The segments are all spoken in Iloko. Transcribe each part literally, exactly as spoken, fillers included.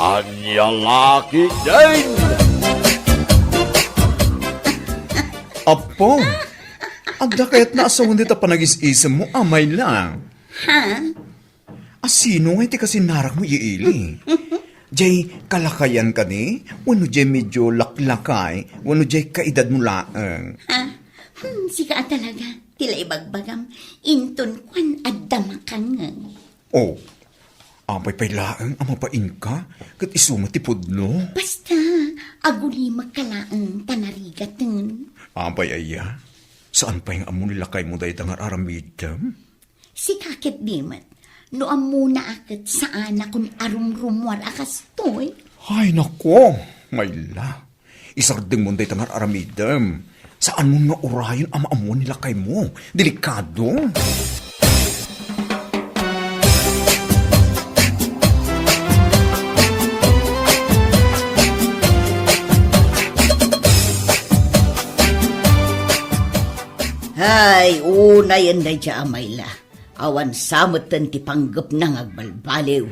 Ania la ketdin? Apo, adda kayatna a sawen dita panagis-isemmo, Amayla? Ha? Asino ngay ti kasinarakmo, Ili? Jay kalakayan kadi? Wenno jay medio laklakay? Wenno jay kaedadmo laeng? Ha? Hmm, sika a talaga. Ti la ibagbagam, inton kuan adda makangen. Oh, apay pay laeng a mapainka, ket isu met ti pudno? Basta, agulimekka laeng ta narigaten. Apay aya? Saan pay nga ammo ni lakaymo dayta nga ar-aramidem? Sika ket di met. No ammona a ket saanakon a rumrumuar a kastoy. Ay, nako, Mayla. Isardengmon dayta nga ar-aramidem. Saanmon nga urayen a maammuan ni lakaymo. Delikado. Hay, unayen dayta, Amayla. Awan sa metten ti panggepna nga agbalbaliw.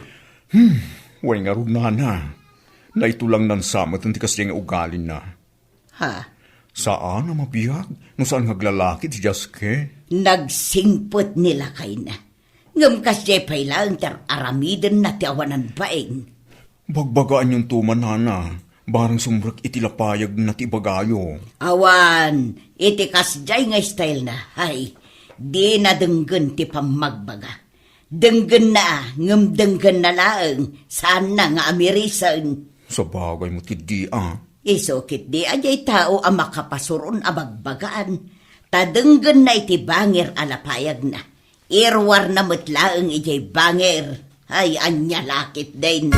Hmm, wen ngarud, nana. Naitulangnan sa metten ti kasdiay nga ugalina. Ha? Saan a mabiag no saan nga aglalaki ti Jaske? Nagsingpet ni lakayna. Ngem kasdiay pay laeng ti ar-aramidenna ti awanan bain. Bagbagaanyonto man, nana, barang sumrek iti lapayagna ti ibagayo. Awan, iti kasdiay nga stylena, hay, dina denggen ti pammagbaga. Denggenna, ngem denggenna laeng, saanna nga amirisen. Sabagay met ketdi a. Isu ketdi a jay tao a makapasuron a bagbagaan, ta denggenna iti bangir a lapayagna. Iruarna met laeng idiay bangir. Ay, ania la ketdin.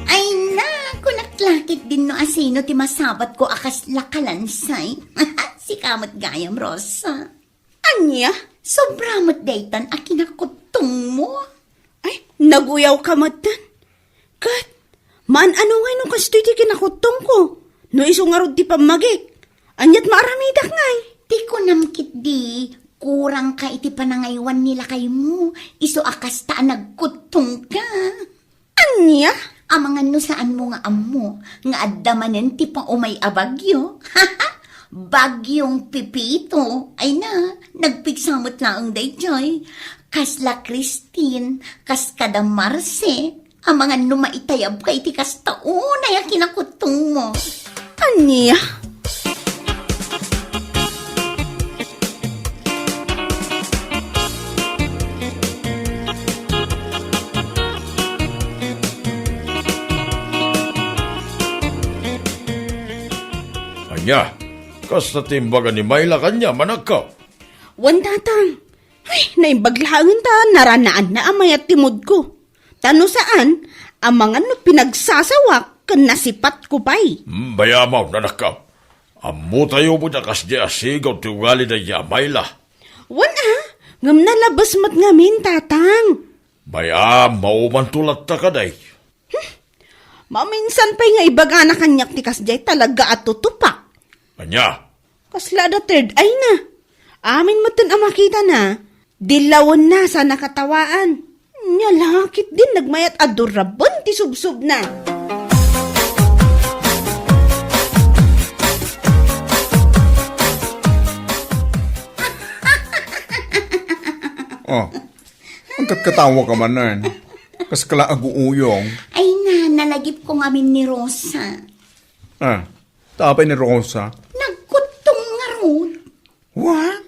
Ay, na, kunak la ketdin no asino ti masabatko a kasla kalansay. Sika met gayam, Rosa. Ania? Sobra met daytan a kinakuttongmo. Ay, naguyawka metten. Ket, maan-ano ngay no kastoy ti kinakuttongko? No isu ngarud ti pammagik, aniat maaramidak ngay? Ti kunam ketdi, kurangka iti panangaywan ni lakaymo, isu a kasta a nagkuttongka. Ania? Amangan no saanmo nga ammo nga adda manen ti paumay a bagyo. Bagyong Pepito. Ay na, nagpigsa met laeng daytoy. Kasla Christine, kas kada Marce. Amangan no maitayabka iti kasta unay a kinakuttongmo. Ania? Ania? Kasta ti imbaga ni Mayla kaniam, anakko? Wen, tatang. Ay, naimbag laengen ta naranaanna a mayat ti moodko. Ta no saan, amangan no pinagsasawak ken nasipatko pay. Hmm, bay-am, anakko. Ammotayo met a kasdiay a sigaw ti ugali dayta a Mayla. Wen a, ngem nalabes met ngamin, tatang. Bay-am, maumanto latta kadi. Hmm, maminsan pay nga ibagana kaniak ti kasdiay talaga a tutupak. Ania? Kasla adda third eye na. Amin metten a makitana, dillawenna sa nakatawaan. Nia la ketdin nagmayat a duraben ti subsobna. Oh, agkatkatawaka manen. Kaskala aguuyong. Ay na, nalagipko ngamin ni Rosa. Ah, ta apay ni Rosa? Nagkuttong ngarud. What?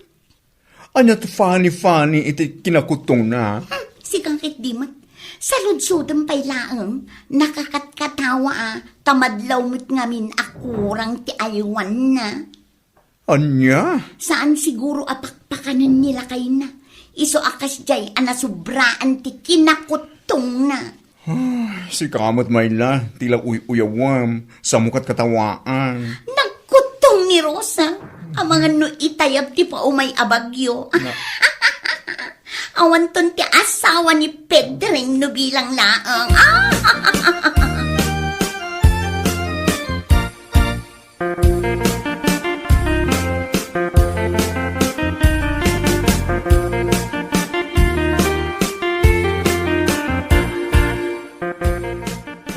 Ania ti funny-funny iti kinakuttongna? Hmm, sika ketdi met. Saludsodem pay laeng, nakakatkatawa a, ta madlaw met ngamin a kurang ti aywanna. Ania? Saan siguro a pakpakanen ni lakayna. Isu a kasdiay a nasubraan ti kinakuttongna. Ah, sika met, Mayla, ti la uy-uyawem, sa mo katkatawaan. Nagkuttong ni Rosa. Amangan no itayab ti paumay a bagyo. Na- Awanton ti asawa ni Pedring no bilang laeng. Ah!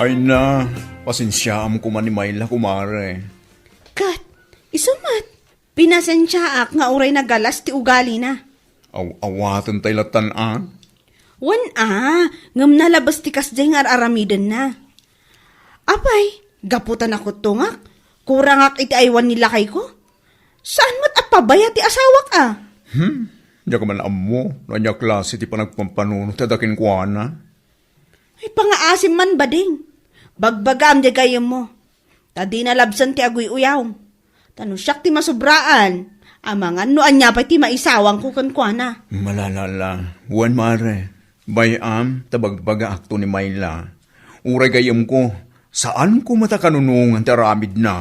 Ay na, pasensiaam koma ni Myla, kumare. Ket, isu met, pinasensiaak nga uray nagalas ti ugalina. Aw-, awaten tay lattan a? Wen a, ngem nalabes ti kasdiay nga ar-aramidenna. Apay, gapu ta nakuttongak, kurangak iti aywan ni lakayko? Saan met a pabaya ti asawak a? Hmm, diak man ammo no ania klase ti panagpampanunot ti ada kenkuana. Ay, pangaasim man, bading. Bagbagaam diay gayyemmo. Ta dina labsen ti aguy-uyaw. Ta no siak ti masubraan, amangan no ania pay ti maisawangko kenkuana. Malalala, wen mare, bay-am ta bagbagaakto ni Myla. Uray gayyemko, saanko met a kanunongan ti aramidna.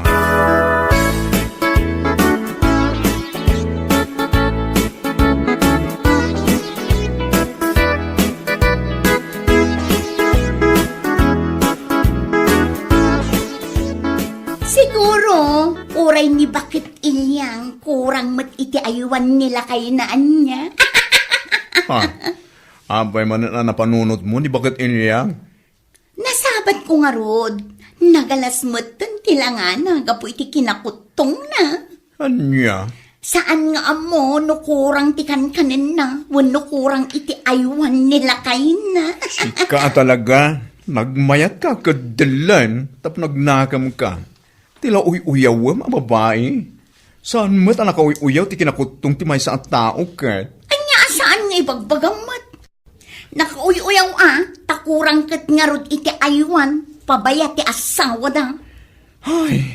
Siguro, uray ni Baket Ilyang kurang met iti aywan ni lakayna, ania? Ha? Apay manen a napanunotmo ni Baket Ilyang? Nasabatko ngarud, nagalas metten ti langana gapu iti kinakuttongna. Ania? Saan nga ammo no kurang ti kankanenna wenno kurang iti aywan ni lakayna. Sika a talaga, nagmayatka ket dellen tapno agnakemka. Ti la uy-uyawem a babai. Saan met a nakauy-uyaw ti kinakuttong ti maysa a tao ket? Ania a saan nga ibagbagam met? Nakauy-uyaw a, ta kurang ket ngarud iti aywan, pabaya ti asawada. Ay,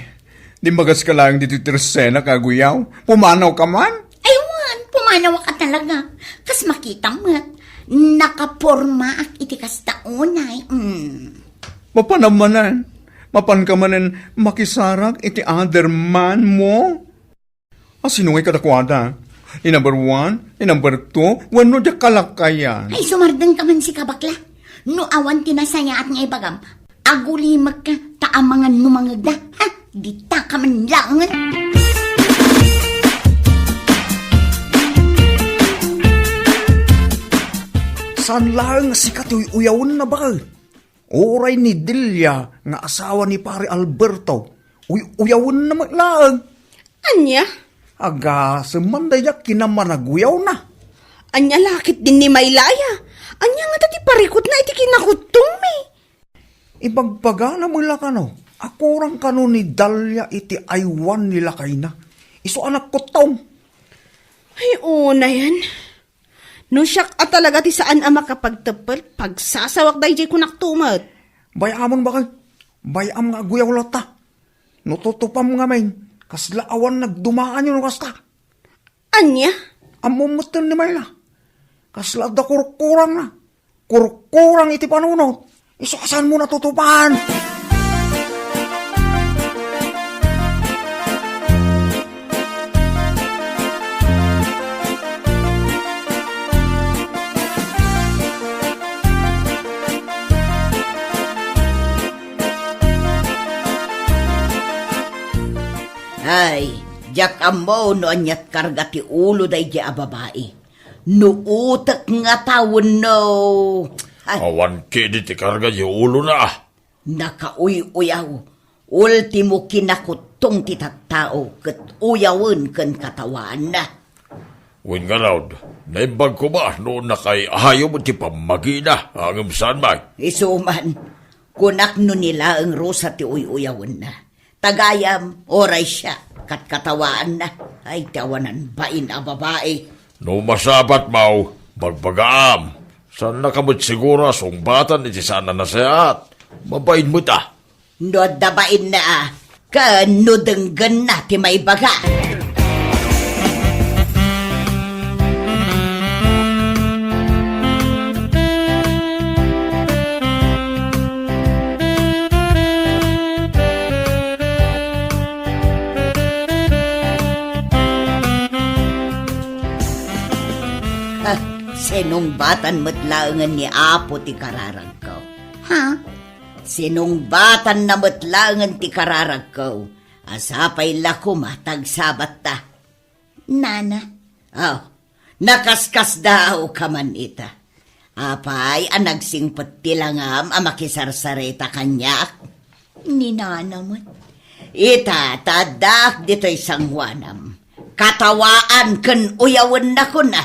di magaska laeng ditoy tersenak a aguyaw. Pumanawka man? Ay wen, pumanawak a talaga. Kas makitam met, nakapormaak iti kasta unay. Mm. Mapanam manen, mapanka manen makisarak iti other man mo? A, sino ngay kadakuada? Ni number one, ni number two, wenno diak kalakayan? Ay, sumardengka man sika, bakla. No awan ti nasayaat nga ibagam, agulimekka, ta amangan no mangegda. Ha? Ditaka man laengen. Saan laeng a sika ti uy-uyawenna, baket? Uray ni Delia nga asawa ni Pare Alberto, uy-uyawenna met laeng. Ania? Agasem man daydiay a kinamanaguyawna. Ania la ket din ni Maylaya? Ania ngata ti parikutna iti kinakuttongmi? Ibagbagana met la kano a kurang kano ni Dalia iti aywan ni lakayna. Isu a nagkuttong. Ay, unayen. No siak a talaga ti saan a makapagteppel, pagsasawak daydiay kunak tumet. Bay-amon, baket. Bay-am nga aguyaw latta. No tutupam ngamin, kasla awan nagdumaan no kasta. Ania? Ammom metten ni Mayla. Kasla adda kurkurangna. Kurkurang iti panunot. Isu a saanmo natutupan. Ay, diak ammo no aniat karga ti ulo daydiay a babai. No utek ngata wenno, ay. Awan ketdi ti karga ti ulona. Nakauy-uyaw. Ultimo, kinakuttong ti tattao ket uyawen ken katawaanna. Wen ngarud, naimbag koma no nakaay-ayo met ti pammagina, ngem saan man. Isu man, kunak no ni laeng Rosa ti uy-uyawenna. Ta gayam, uray siak, katkatawaanna. Ay, ti awanan bain a babai. No masabatmo, bagbagaam. Saannaka met siguro a sungbatan iti saan a nasayaat. Mabain met a. No adda bainna a, ken no denggenna ti maibaga. Ah, sinungbatan met laengen ni Apo ti kararagko. Ha? Sinungbatanna met laengen ti kararagko. A sapay la koma ta agsabatta. Nana. Aw, nakaskasdaawka man ita. Apay a nagsingpet ti langam a makisarsarita kaniak? Ni nana met. Ita, ta addaak ditoy sangoanam. Katawaan ken uyawenna kuna.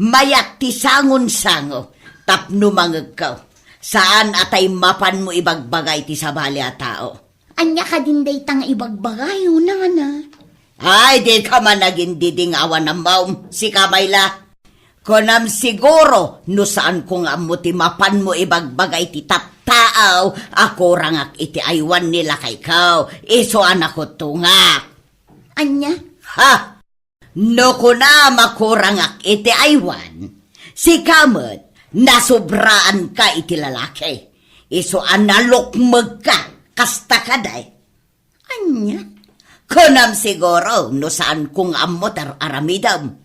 Mayat ti sangonsango tapno mangegko. Saan a tay mapanmo ibagbaga iti sabali a tao. Ania kadin dayta nga ibagbaga, nana? Ay, dika man agindidingawan, ammom. Sika, Mayla. Kunam siguro no saanko nga ammo ti mapanmo ibagbaga iti tattaaw a kurangak iti aywan ni lakayko, isu a nakuttongak. Ania? Ha? No kunam a kurangak iti aywan, sika met nasubraanka iti lalaki, isu a nalukmegka, kasta kadi? Ania? Kunam siguro no saanko nga ammo ti ar-aramidem.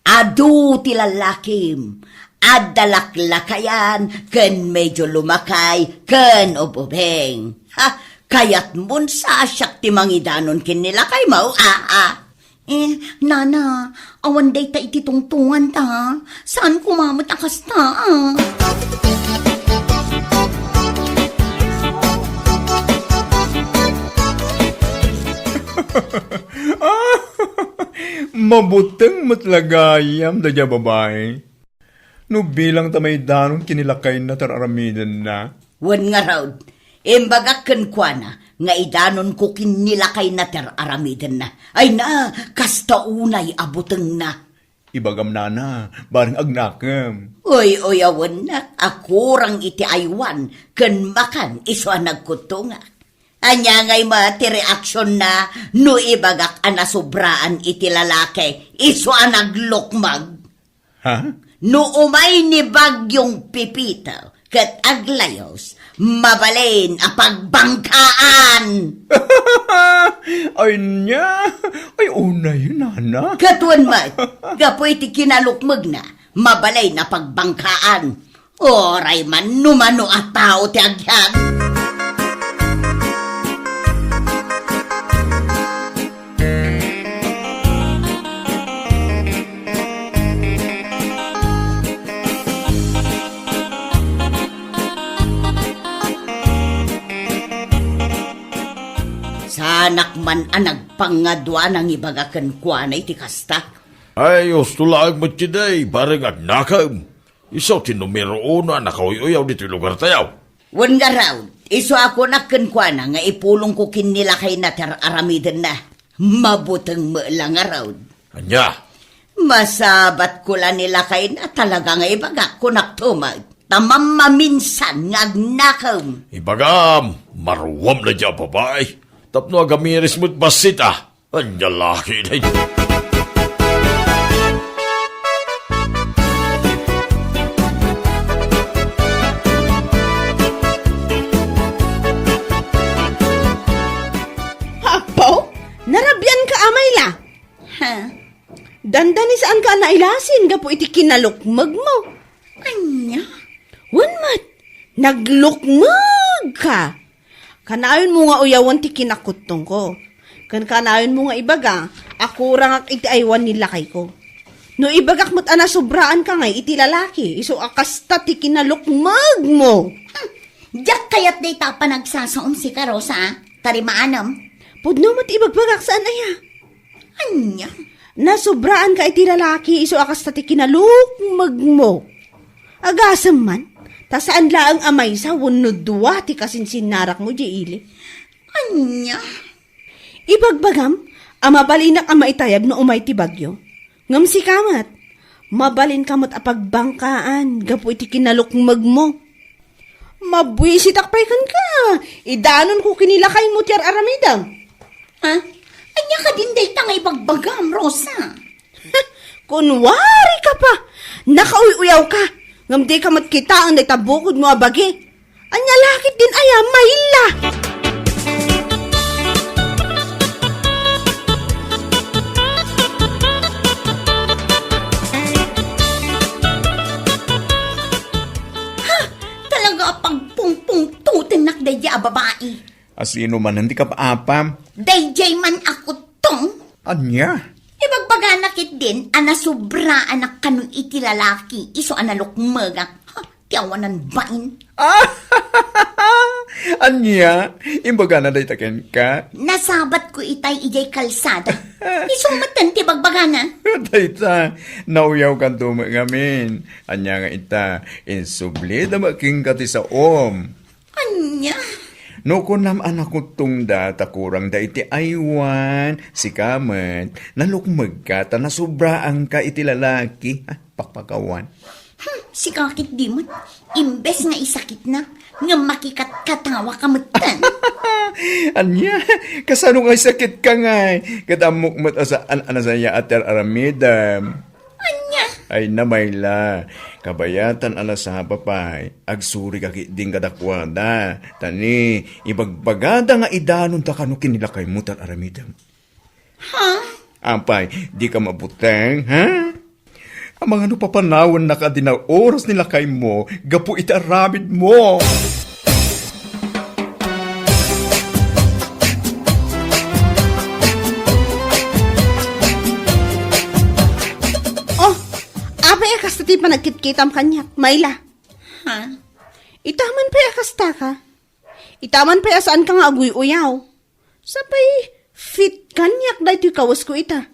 Adu ti lalakim, adda laklakayan ken medio lumakay ken ububing. Ha? Kayatmon sa siak ti mangidanon ken ni lakaymo, a, a. Eh, nana, awan dayta iti tungtunganta. Saanko met a kasta, a. Mabuteng met la gayam daydiay a babai. No bilang ta maidanon ken ni lakayna ti ar-aramidenna. Wen ngarud, imbagak kenkuana nga idanonko ken ni lakayna ti ar-aramidenna. Ay na, kasta unay a butengna. Ibagam nana, bareng agnakem. Uy-uyawennak a kurang iti aywan ken makan isu a nagkuttongak. Ania ngay met ti reaksionna no ibagak a nasubraan iti lalaki isu a naglukmeg? Ha? No umay ni Bagyong Pepito ket aglayos, mabalin a pagbangkaan. Ania? Ay, unay, nana. Ket wen met, gapu iti kinalukmegna, mabalin a pagbangkaan. Uray man no mano a tao ti agyat. Saanak man a nagpangadua nangibaga kenkuana iti kasta. Ay, husto laeng met ti day, bareng agnakem. Isu ti numero uno a nakauy-uyaw ditoy lugartayo. Wen ngarud, isu a kunak kenkuana nga ipulongko ken ni lakayna ti ar-aramidenna. Mabuteng met la ngarud. Ania? Masabatko la ni lakayna talaga nga ibagak, kunakto met. Ta mammaminsan nga agnakem. Ibagam, maruam daydiay a babai. Tapno agamiris met bassit a. Ania la ketdin? Apo, narabianka a, Mayla? Ha? Dandani saanka a nailasin gapu iti kinalukmegmo. Ania? Wen met, naglukmegka. Kanayon mo nga uyawen ti kinakuttongko. Ken kanayon mo nga ibaga a kurangak iti aywan ni lakayko. No ibagak met a nasubraanka ngay iti lalaki, isu a kasta ti kinalukmegmo. Hmm, diak kayat dayta a panagsasaom sika, Rosa, a. Tarimaanam. Pudno met ti ibagbagak, saan aya? Ania? Nasubraanka iti lalaki, isu a kasta ti kinalukmegmo. Agasem man, ta saan laeng a maysa wenno dua ti kasinsinnarakmo diay ili. Ania? Ibagbagam a mabalinak a maitayab no umay ti bagyo. Ngem sika met, mabalinka met a pagbangkaan gapu iti kinalukmegmo. Mabuisitak pay kenka. Idanonko ken ni lakaymo ti ar-aramidem. Ha? Ania kadin dayta nga ibagbagam, Rosa? Kunwarika pa. Nakauy-uyawka. Ngem dika met kitaen dayta bukodmo a bagi. Ania la ketdin aya, Mayla? Ha? Talaga a pagpungpungtotennak daydiay a babai. A sino manen ti kap-apam? Daydiay man a kuttong. Ania? Ibagbagana ketdin a nasubraanak kano iti lalaki, isu a nalukmegak. ti awanan bain. Ania? Imbagana dayta kenka? Nasabatko itay idiay kalsada. Isu metten ti bagbagana. Dayta, nauyawkanto met ngamin. Ania nga ita, insublida met kenka ti saom. Ania? No kunam a nakuttongda ta kurangda iti aywan, sika met, nalukmegka ta nasobraanka iti lalaki. Ah, pakpakawan. Hmm, sika ketdi met, imbes nga isakitna, ngem makikatkatawaka metten. Ania? Kasano nga isakitka ngay? Ket ammok met a saan a nasayaat ti ar-aramidem. Ania? Ay, namayla. Kabayatan a nasapa pay. Agsurika ketdin kadakuada. Ta ni, ibagbagada nga idanonta kano ken ni lakaymo ti ar-aramidem. Ha? Apay, dika mabuteng, ha? Amangan no papanawennaka di na oras ni lakaymo gapu iti aramidmo. Oh, apay a kasta ti panagkitkitam kaniak, Mayla? Ha? Itaman pay a kasta ka. Itaman pay a saanka nga aguy-uyaw. Sapay, fit kaniak daytoy kawesko ita.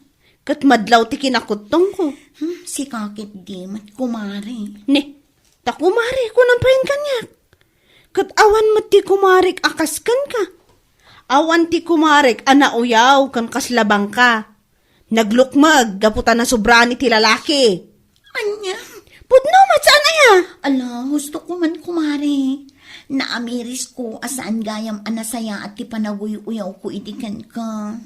Ket madlaw ti kinakuttongko. Hmm, sika ketdi met, kumare. Ne, ta kumare, kunam pay kaniak. Ket awan met ti kumarek a kas kenka. Awan ti kumarek a nauyaw ken kasla bangka. Naglukmeg gapu ta nasobraan iti lalaki. Ania? Pudno met, saan aya? Ala, hustoko man, kumare. Naamirisko a saan gayam a nasayaat ti panaguy-uyawko idi kenka.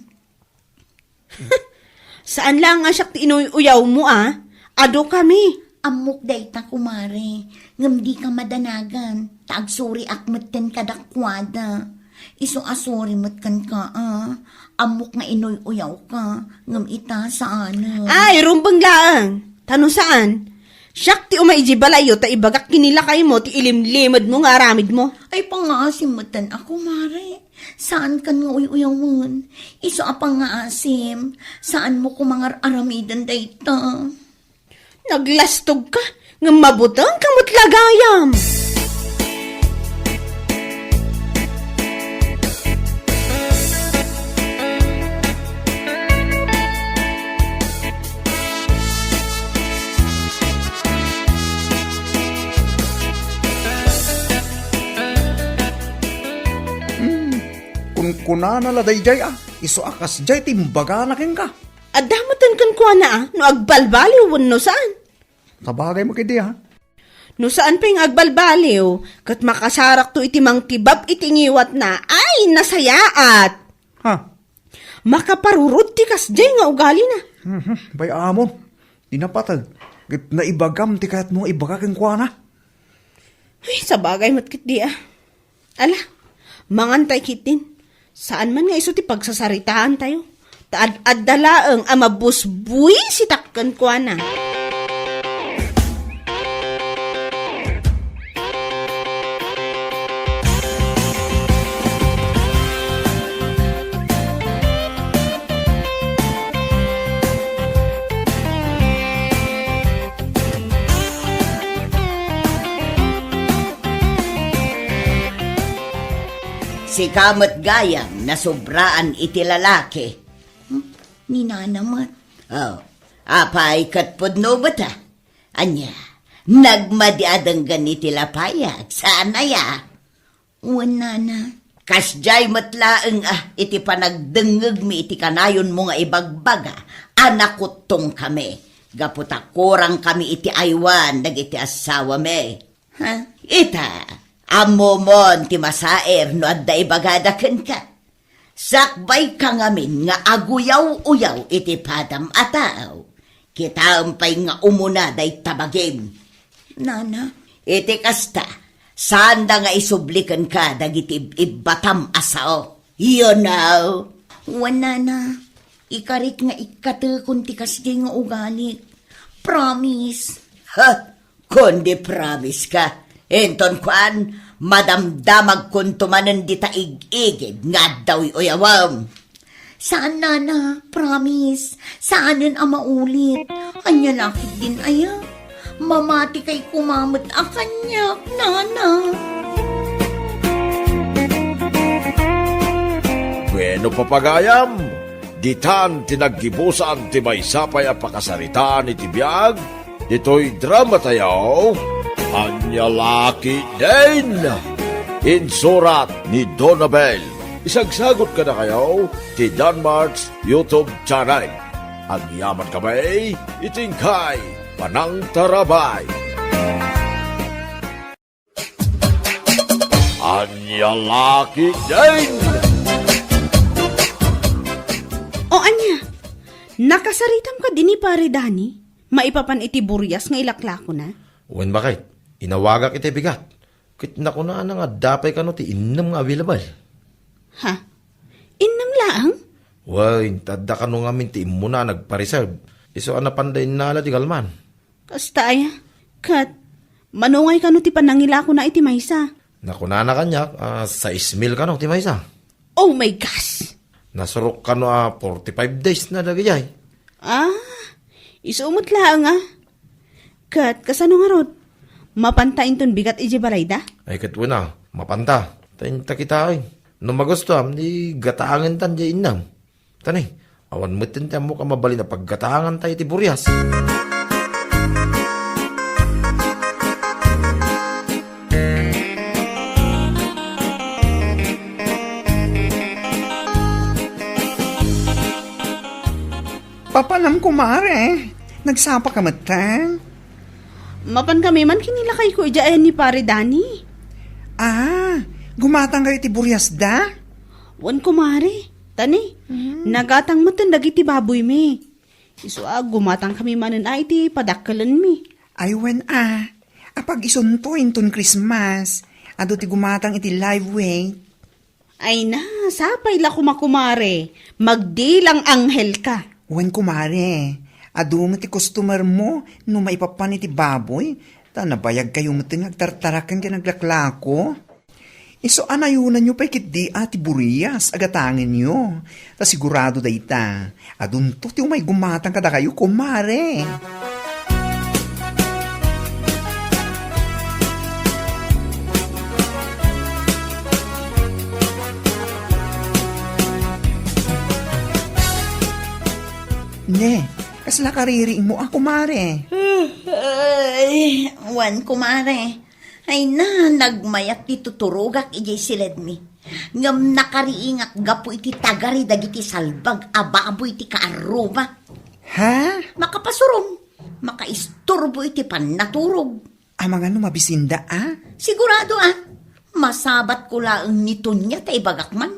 Saan laeng a siak ti inuy-uyawmo, a? Adu kami. Ammok dayta, kumare. Ngem dika madanagan, ta agsuriak metten kadakuada. Isu a suri met kenka, a. Ammok nga inuy-uyawka, ngem ita saan. Ay, rumbeng laeng. Ta no saan, siak ti umay idiay balayyo ta ibagak ken ni lakaymo ti ilimlimedmo nga aramidmo. Ay, pangngaasim metten a, kumare. Saankan nga uy-uyawen. Isu a pangngaasim, saanmo koma nga ar-aramiden dayta. Naglastogka, ngem mabutengka met la gayam. Hmm, kunkunana la daydiay, a, isu a kasdiay ti imbagana kenka. Adda metten kenkuana, a, no agbalbaliw wenno saan. Sabagay met ketdi, a. No saan pay nga agbalbaliw, ket makasarakto iti mangtibab iti ngiwatna, ay, nasayaat. Ha? Makaparurod ti kasdiay nga ugalina. Mhm, bay amon. Di napateg. Ket naibagam ti kayatmo nga ibaga kenkuana. Ay, sabagay met ketdi, a. Ala, mangantay ketdin. Saan man nga isu ti pagsasaritaantayo. Ta ad-adda laeng a mabusbuisitak kenkuana. Sika met gayam, nasobraan iti lalaki. Hmm? Ni nana met. Oh, apay ket pudno met, a? Ania, nagmadi a denggen iti lapayag, saan aya? Wen, nana. Kasdiay met laeng, a, iti panagdengngegmi iti kanayonmo nga ibagbaga a nakuttongkami gapu ta kurangkami iti aywan dagiti assawami. Ha? Ita, ammomon ti masaer no adda ibagada kenka. Sakbayka ngamin nga aguyaw-uyaw iti padam a tao. Kitaem pay nga umuna dayta bagim. Nana. Iti kasta, saanda nga isubli kenka dagiti ib-ibbatam a sao. You know? Wen, nana, ikarik nga ikkatekon ti kasdiay nga ugalik. Promise. Ha? Kundi promise ka. Inton kuan, madamdamagkonto manen dita ig-igid nga adda uy-uyawem. Saan, nana, promise. Saanen a maulit. Ania la ketdin aya? Mamatikay koma met a kaniak, nana. Bueno, papagayam, ditan ti naggibusan ti maysa pay a pakasaritaan iti biag ditoy drama tayo, Ania La Ketdin. Insurat ni Donabel. Isagsagot kadakayo ti Danmart's YouTube channel. Agyaman kami iti inkay panangtarabay. Ania La Ketdin! O ania, nakasaritam kadi ni Pare Dani maipapan iti burias nga ilaklakona? Wen baket, inawagak iti bigat. Ket nakunana nga adda pay kano ti innem nga available. Ha? Innem laeng? Wen, ta adda kano ngamin ti immuna a nagpa-reserve. Isu a napanda innala ti galman. Kasta aya? Ket, mano ngay kano ti panangilakona iti maysa? Nakunana kaniak, a, sais mil kano ti maysa. Oh my gosh! Nasurok kano a forty-five days na dagijay. Ah, isu met laeng a. Ket kasano ngarud? Mapanta inton bigat idiay balayda? Ay, ket wen a, mapanta. Ta inta kitaen. No magustuam, di gataangentan diay innem. Tani, awan metten ti ammok a mabalin a paggatanganta iti burias. Papanam, kumare. Nagsapa ka metten? Mapan kami man ken ni lakayko idiay ayan ni Pare Dani. Ah, gumatang kayo iti buriasda? Wen, kumare. Tani, Mm. nagatang metten dagiti baboymi. Isu a, gumatang kami manen a iti padakkelenmi. Ay, wen a. Apag-isunto inton Christmas. Adu ti gumatang iti live weight. Ay na, sapay la koma, kumare. Magdilang anghel ka. Wen, kumare. Adu met ti customer mo no maipapan iti baboy. Ta nabayag kayo met nga agtartaraken ken aglaklako. Isu a nayonanyo pay ketdi a ti burias a gatangenyo. Ta sigurado dayta, adunto ti umay gumatang kadakayo, kumare. Ne, kasla kaririingmo a, kumare? Ay, wen, kumare. Ay na, nagmayat ti tuturogak idiay siledmi. Ngem nakariingak gapu iti tagari dagiti salbag a baboy ti kaarruba. Ha? Makapasurom, makaisturbo iti pannaturog. Amangan no mabisinda a? Sigurado a. Masabatko laeng ni Tonia ta ibagak man.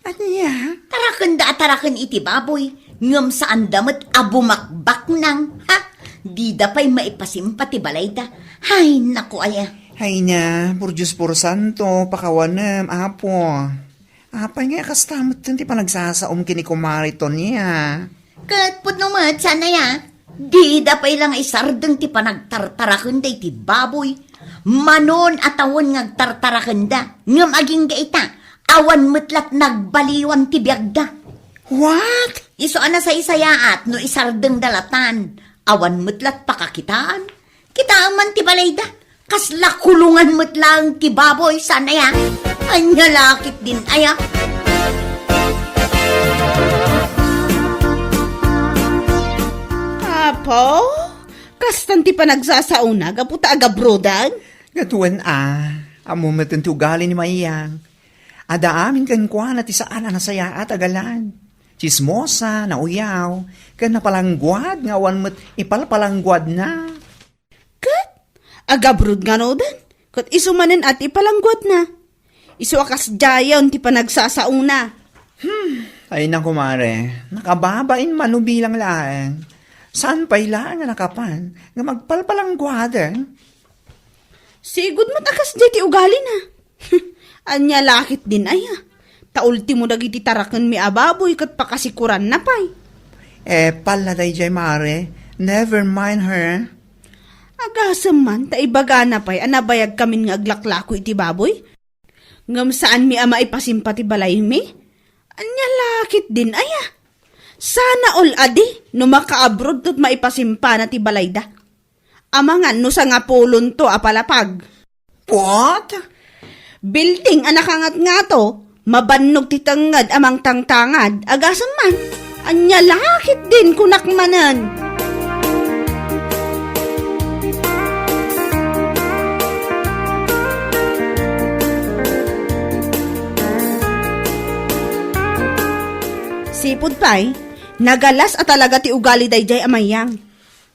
Ania? Tarakenda a taraken iti baboy, ngem saanda met a bumakbaknang, ha? Dida pay maipasimpa ti balayda. Hay, naku aya. Hay na, por Dios, por Santo, pakawanem, Apo. Apay nga kasta metten ti panagsasaom ken ni Kumare Tonia? Ket pudno met, saan aya? Dida pay la nga isardeng ti panagtartarakenda iti baboy. Manon a tawen nga agtartarakenda, ngem agingga ita, awan met lat nagbaliwan ti biagda. What? Isu a nasaysayaat no isardengda latan, awan met lat pakakitaan. Kitaem man ti balayda. Kasla kulungan met laeng ti baboy, saan aya? Ania la ketdin aya? Apo, kastan ti panagsasaona gapu ta agabrodan? Ket wen a, ammo metten ti ugali ni Mayang. Adda amin kenkuana ti saan a nasayaat a galad. Tsismosa, nauyaw, ken napalangguad nga awan met ipalpalangguadna. Ket agabrod ngaruden, ket isu manen a ti ipalangguadna. Isu a kasdiayen ti panagsasaona. Hmm, ay na, kumare, nakababain man no bilang laeng. Saan pay laeng nga nakapan nga magpalpalangguaden? Sigud met a kasdiay ti ugalina. Ania la ketdin aya? Ta ultimo dagiti tarakenmi a baboy ket pakasikuranna pay. Eh, pala daydiay, mare. Never mind her. Agasem man ta ibagana pay a nabayagkamin nga aglaklako iti baboy. Ngem saanmi a maipasimpa ti balaymi? Ania la ketdin aya? Sana all a di no makaabroad ket maipasimpana ti balayda. Amangan no sangapulonto a palapag. What? Building a nakangatngato, mabannog ti tengnged a mangtangtangad, agasem man. Ania la ketdin kunak manen. Sipud pay, nagalas a talaga ti ugali daydiay a Mayang.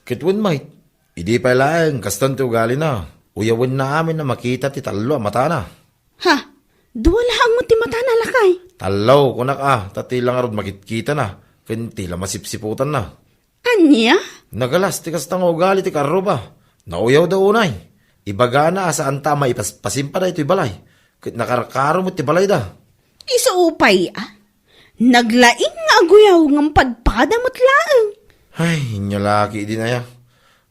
Ket wen met, idi pay laeng kastan ti ugalina, uyawenna amin a makita ti tallo a matana. Ha? Dua laeng met ti matana, lakay? Tallo, kunak a, ta ti la ngarud makitkitana, ken ti la masipsiputanna. Ania? Nagalas ti kasta nga ugali ti kaarruba. Nauyawda unay. Ibagana a saanta a maipas-, pasimpada itoy balay. Ket nakarkaro met ti balayda. Isu pay a. Naglaing nga aguyaw ngem padpada met laeng. Ay, inya laki idi naya.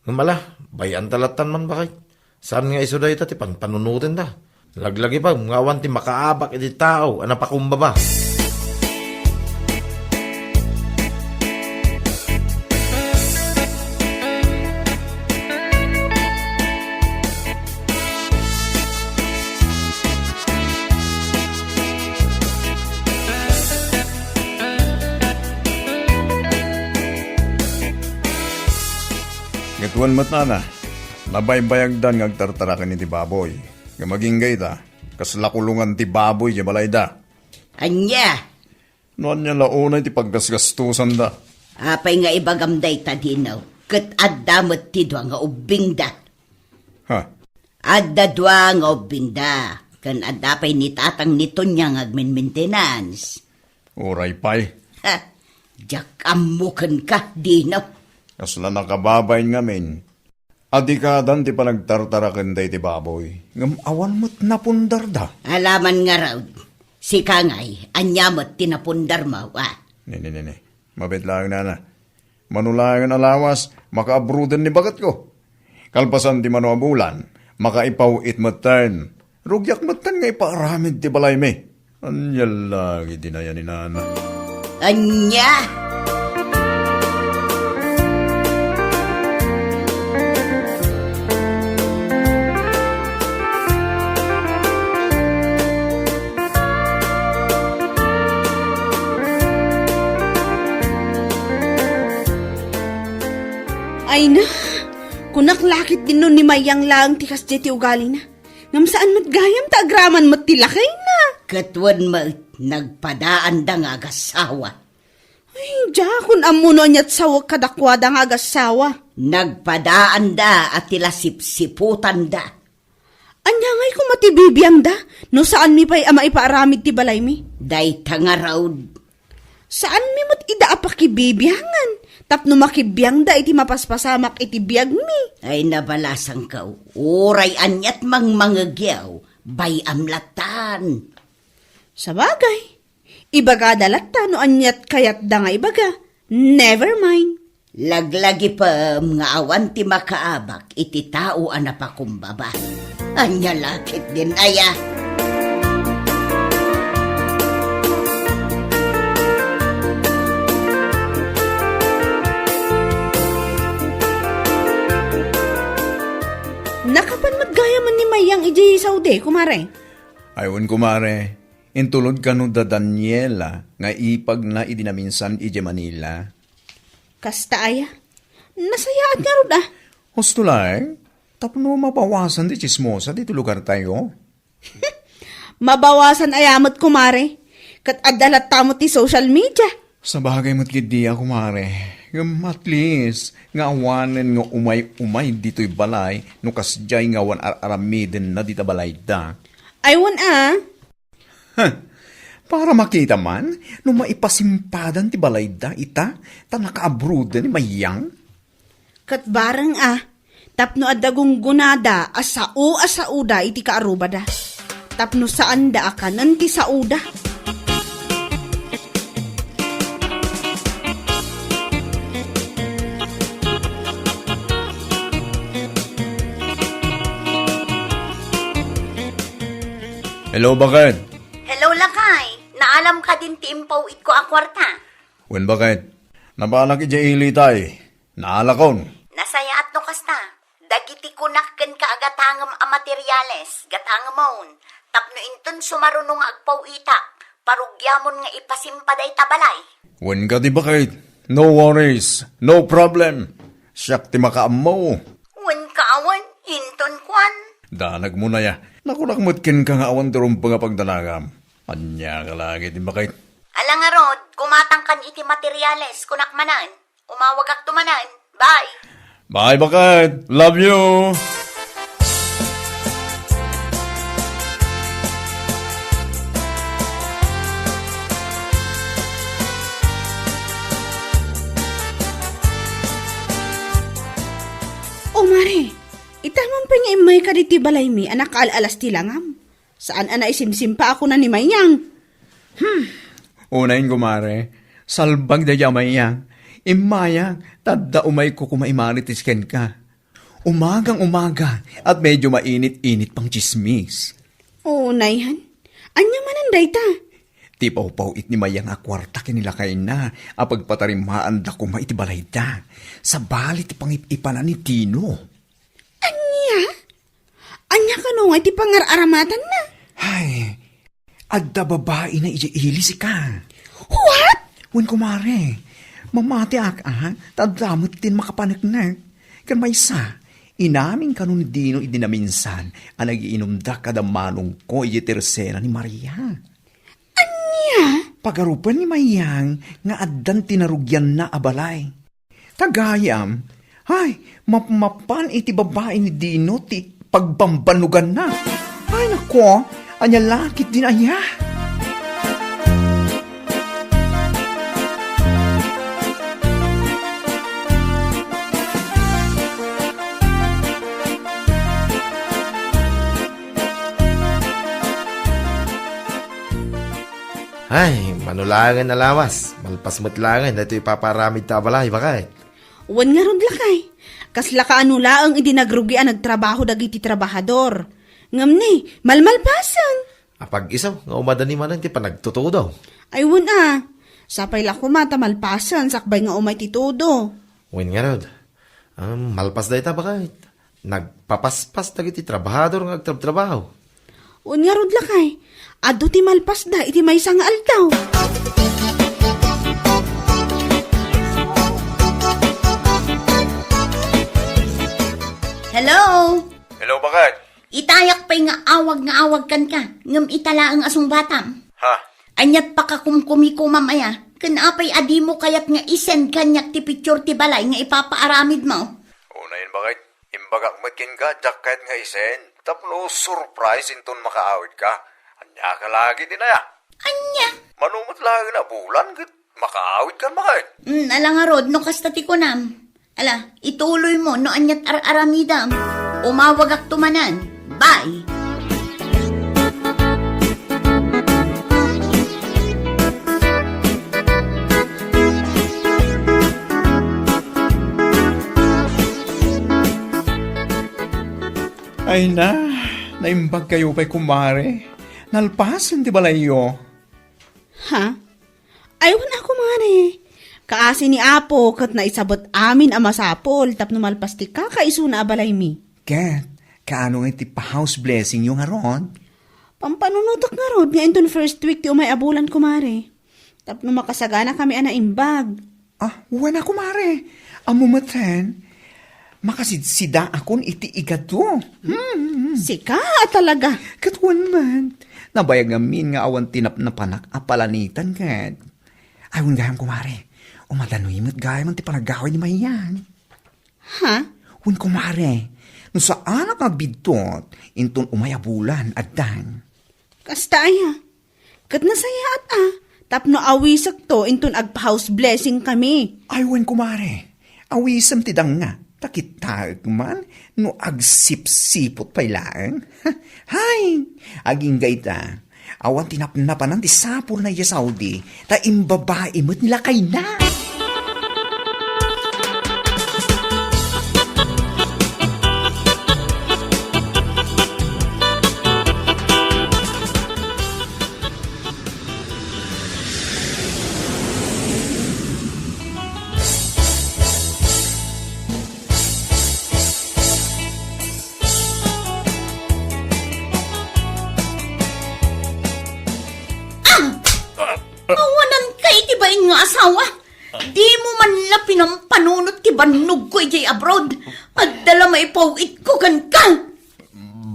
Ngem ala, bay-anta lattan man, baket. Saan nga isu dayta ti panpanunotenda? Laglagipem nga awan ti makaabak iti tao a napakumbaba. Ket wen met nana, nabaybayagdan nga agtartaraken iti baboy. Ngem agingga ita, kasla kulongan ti baboy idiay balayda. Ania? No ania la unay ti paggasgastosanda. Apay nga ibagam dayta, Dino? Ket adda met ti dua nga ubbingda. Ha? Adda dua nga ubbingda, ken adda pay ni tatang ni Tonia nga agminmintenance. Uray pay. Ha? Diak ammo kenka, Dino. Kasla nakababain ngamin. Adikadan ti panagtartaraken daydi baboy, ngem awan met napundarda. Alaman ngarud, sika ngay, ania met ti napundarmo, a? Ne, ne, ne, ne. Mabiit laeng, nana. Mano laengen a lawas, makaabroden ni baketko. Kalpasan ti mano a bulan, makaipaw-it metten. Rugiak metten nga ipaaramid ti balaymi. Ania la ketdi aya ni nana? Ania? Ay na, kunak la ketdin no ni Mayang laeng ti kasdiay ti ugalina. Ngem saan met gayam ta agraman met ti lakayna. Ket wen met, nagpadaanda nga agasawa. Ay, diakon ammo no aniat sawek kadakuada nga agasawa. Nagpadaanda a ti la sipsiputanda. Ania ngay koma ti bibiangda no saanmi pay a maipaaramid ti balaymi? Dayta ngarud. Saanmi met ida a pakibibiangan tapno makibiangda iti mapaspasamak iti biagmi. Ay, nabalasangko, uray aniat mangmangegyaw, bay-am lattan. Sabagay, ibagada latta no aniat kayatda nga ibaga. Never mind. Laglagipem nga awan ti makaabak iti tao a napakumbaba. Ania la ketdin aya? Nakapan met gayam ni Mayang idiay Saudi, kumare? Ay, wen, kumare. Intulod kano da Daniela nga ipagna idi naminsan idiay Manila. Kasta aya? Nasayaat ngarud a. Husto laeng, tapno mabawasan ti tsismosa ditoy lugartayo. Mabawasan aya met, kumare? Ket adda latta met ti social media. Sabagay met ketdi a, kumare. Ngem at least, nga awanen nga umay-umay ditoy balay no kasdiay nga awan ar-aramidenna dita balayda. Ay, wen a. Huh. Para makita man no maipasimpadan ti balayda ita ta nakaabroad ni Mayang. Ket bareng a, tapno adda gunggonada a sao a saoda iti kaarrubada. Tapno saanda a kanen ti saoda. Hello, baket. Hello, lakay. Naalam kadin ti impaw-itko a kuarta? Wen, baket. Napanak idiay ilitay. Naalakon. Nasayaat no kasta. Dagiti kunak kenka a gatangem a materiales, gatangemon, tapno inton sumaruno nga agpaw-itak, parugiamon nga ipasimpa dayta balay. Wen kadi, baket, no worries, no problem. Siak ti makaammo. Wen ka awan, inton kuan. Danagmo na ya. Nakunak met kenka nga awan ti rumbeng a pagdanagam. Ania ka la ket, baket? Ala ngarud, kumatangkan iti materiales, kunak manen. Umawagakto manen. Bye. Bye, baket. Love you. O, Mare, ita man pay nga immayka ditoy balaymi a nakaal-alas ti langam. Saan a naisimsimpa a kuna ni Mayang. Hmm. Unayen, kumare, salbag daydi a Mayang. Immayak, ta adda umayko koma imarites kenka. Umagang-umaga, at medyo mainit-init pang tsismis. Unay, han? Ania manen dayta? Ti pawpaw-it ni Mayang a kuarta ken ni lakayna a pagpatarimaanda koma iti balayda. Sabali ti pangip-ipanan ni Dino. Ania? Ania kano nga iti pangar-aramatanna? Ay, adda babaina idiay ili, sika. What? Wen, kumare, mamatiak, a, ta adda met ti makapaneknek. Ken maysa, inamin kano ni Dino idi naminsan a nagiinumda kada manongko idiay tersena ni Maria. Ania? Pagarupen ni Mayang nga addan ti narugianna a balay. Ta gayam, ay, mapmapan iti babai ni Dino ti pagbambannoganna. Ay, nako, ania la ketdin aya? Ay, mano laengen a lawas, malpas met laengen daytoy ipapaaramidta a balay, baket. Wen ngarud, lakay, kaslaka a no laeng idi nagrugi a nagtrabaho dagiti trabahador. Ngem ni, malmalpasen. Apag-isu nga umadani manen ti panagtutudo. Ay, wen a. Sapay la koma ta malpasen sakbay nga umay ti tudo. Wen ngarud, um, malpas dayta, baket. Nagpapaspas dagiti trabahador nga agtrabtrabaho. Wen ngarud, lakay, adu ti malpasda iti maysa nga aldaw. Hello? Hello, baket. Itayak pay nga awag nga awag kenka, ngem ita laeng a sungbatam. Ha? Aniat pakakumkumikomam aya? Ken apay a dimo kayat nga i-send kaniak ti picture ti balay nga ipapaaramidmo? Unayen, baket. Imbagak met kenka, diak kayat nga i-send tapno surprise inton makaawidka. Ania ka la ketdin aya? Ania? Mano met laeng a bulan ket makaawidkan, baket. Hmm, ala ngarud, no kasta ti kunam. Ala, ituloymo no aniat ar-aramidam. Umawagakto manen. Bye! Ay na, naimbag kayo pay, kumare. Nalpasen ti balayyo. Ha? Ay, wen a, kumare. Kaasi ni Apo ket naisabet amin a masapul tapno malpas ti kakaisuna a balaymi. Ket, kaano nga iti pa-house blessing yo ngarud? Pampanunotek ngarud nga inton first week ti umay a bulan, kumare. Tapno makasaganakami a naimbag. Ah, wen a, kumare. Ammo met, makasidsidaakon iti igado. Hmm. Sika a talaga. Ket wen met, nabayag ngamin nga awan ti napnapanak a palanitan ket. Ay, wen gayam, kumare. Umadanoy met gayam ti panagawid ni Mayang. Ha? Wen, kumare, no saanak nga agbiddut, inton umay a bulan, addan. Kasta aya? Ket nasayaat a, tapno awisekto inton agpa-house blessing kami. Ay, wen, kumare, awisem ti dangngak, ta kittaek man no agsipsiput pay laeng. Hay, agingga ita, awan ti napnapanan ti sapulna idiay Saudi, ta imbabai met ni lakayna. Awanan ka iti bain nga asawa. Di mo man la pinampanunot ti bannogko idiay abroad. Adda la maipaw-itko kenka.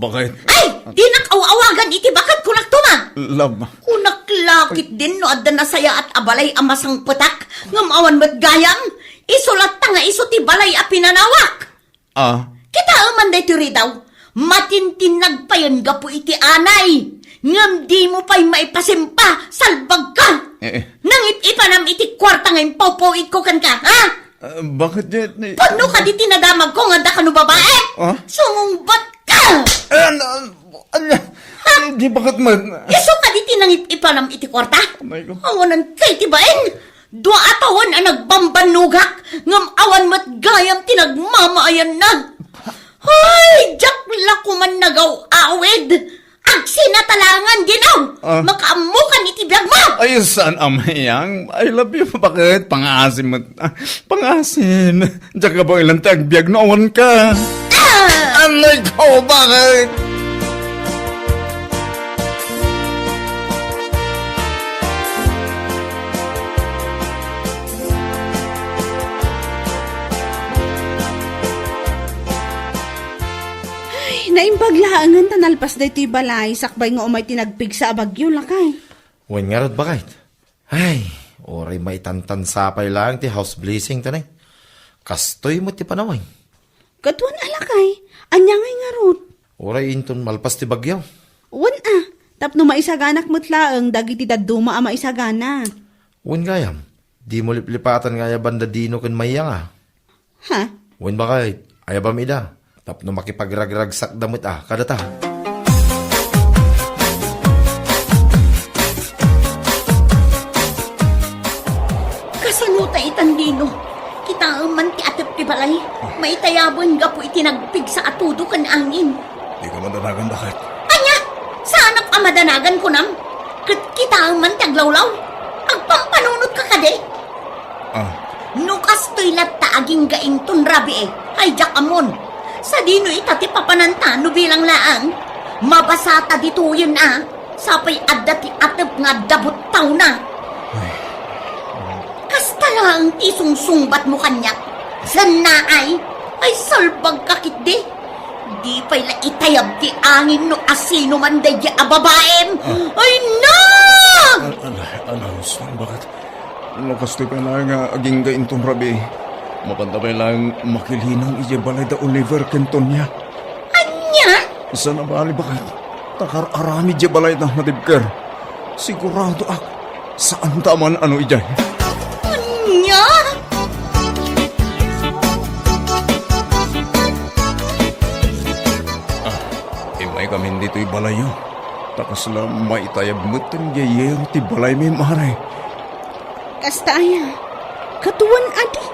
Bakit? Ay! Dinak aw-awagan iti baket, kunak tuma! Love. Kunak lakit din no adda nasayaat a balay a masangpetak, ngem awan met gayam. Isu latta nga isu ti balay a pinanawak. Ah? Kitaem man daytoy ridaw. Matintinnag payen gapu iti anay. Ngem di mo pay maipasimpa, salbag ka. Eh, eh. Nangip-ipanam iti kuarta nga impawpaw-itko kenka, ha? Ah, bakit, Jet? Ni- Pudno ka di tinadamag ko nga da kano babae? Ah? Sumungbat ka! Eh, ano, ano, di, bakit man? Isu ka di tinangip-ipanam iti kuarta? Amay ko. Awanan kay ti bain. Dua a tawen a nagbambannogak, ngem awan met gayam ti nagmamaayanna. Ay, diak la koman nagaw-awid. Agsinatalangan, Dino! Ah. Makaammokan iti biag mo! Ay, saan a mayang? I love you, bakit? Pangaasim met. Ah, pangaasim. Diak ka ba ilan ti agbiag no awan ka? Ah! Anay ko, bakit? Ay, naimbag laengen ta nalpas daytoy balay sakbay nga umay ti nagpigsa a bagyo, lakay. Wen ngarud, bakit? Ay, uray maitantansa pay laeng ti house blessing ta ne. Kastoy met ti panawen. Kaduan a lakay, ania ngay ngarud? Uray inton malpas ti bagyo. Wen a, tapno maisaganak met laeng dagiti dadduma a maisagana. Wen gayam, di mo liplipatan nga ayaban da Dino ken Maya nga. Ha? Wen bakit, ayabam ida. Tapno makipagragragsakda met a kadata. Kasano ta itan, Dino? Kitaem man ti atep ti balay. Maitayaben gapu iti nagpigsa a tudo ken angin. Di ka madanagan, bakit? Ania? Saanak a madanagan, kunam? Ket kitaem man ti aglawlaw. Agpampanunot ka kadi? Ah. No kastoy latta agingga inton rabii, ay diak ammon. Sadino ita ti papananta no bilang laeng? Mabasata ditoyen a, sapay adda ti atep nga adda buttawna. Ay. Kasta laeng ti sungsungbatmo kaniak. Sannaay, ay salbag ka ketdi. Di pay la itayab ti angin no asino man daydi a babaem. Ah. Ay, na! Al-, al-, al-, alas, bakit? No kastoy pay laeng nga agingga inton rabii, mapanta pay laeng makilinang idiay balay da Oliver ken Tonia. Ania? Saan a bali, bakit? Ta kar-aramid idiay balay da nga dibker. Siguradoak, saanta a man-ano idiay. Ania? Ah, immay kamin ditoy balayyo. Ta kasla maitayab metten diay yero ti balaymi, mare. Kasta aya, kaduan a di.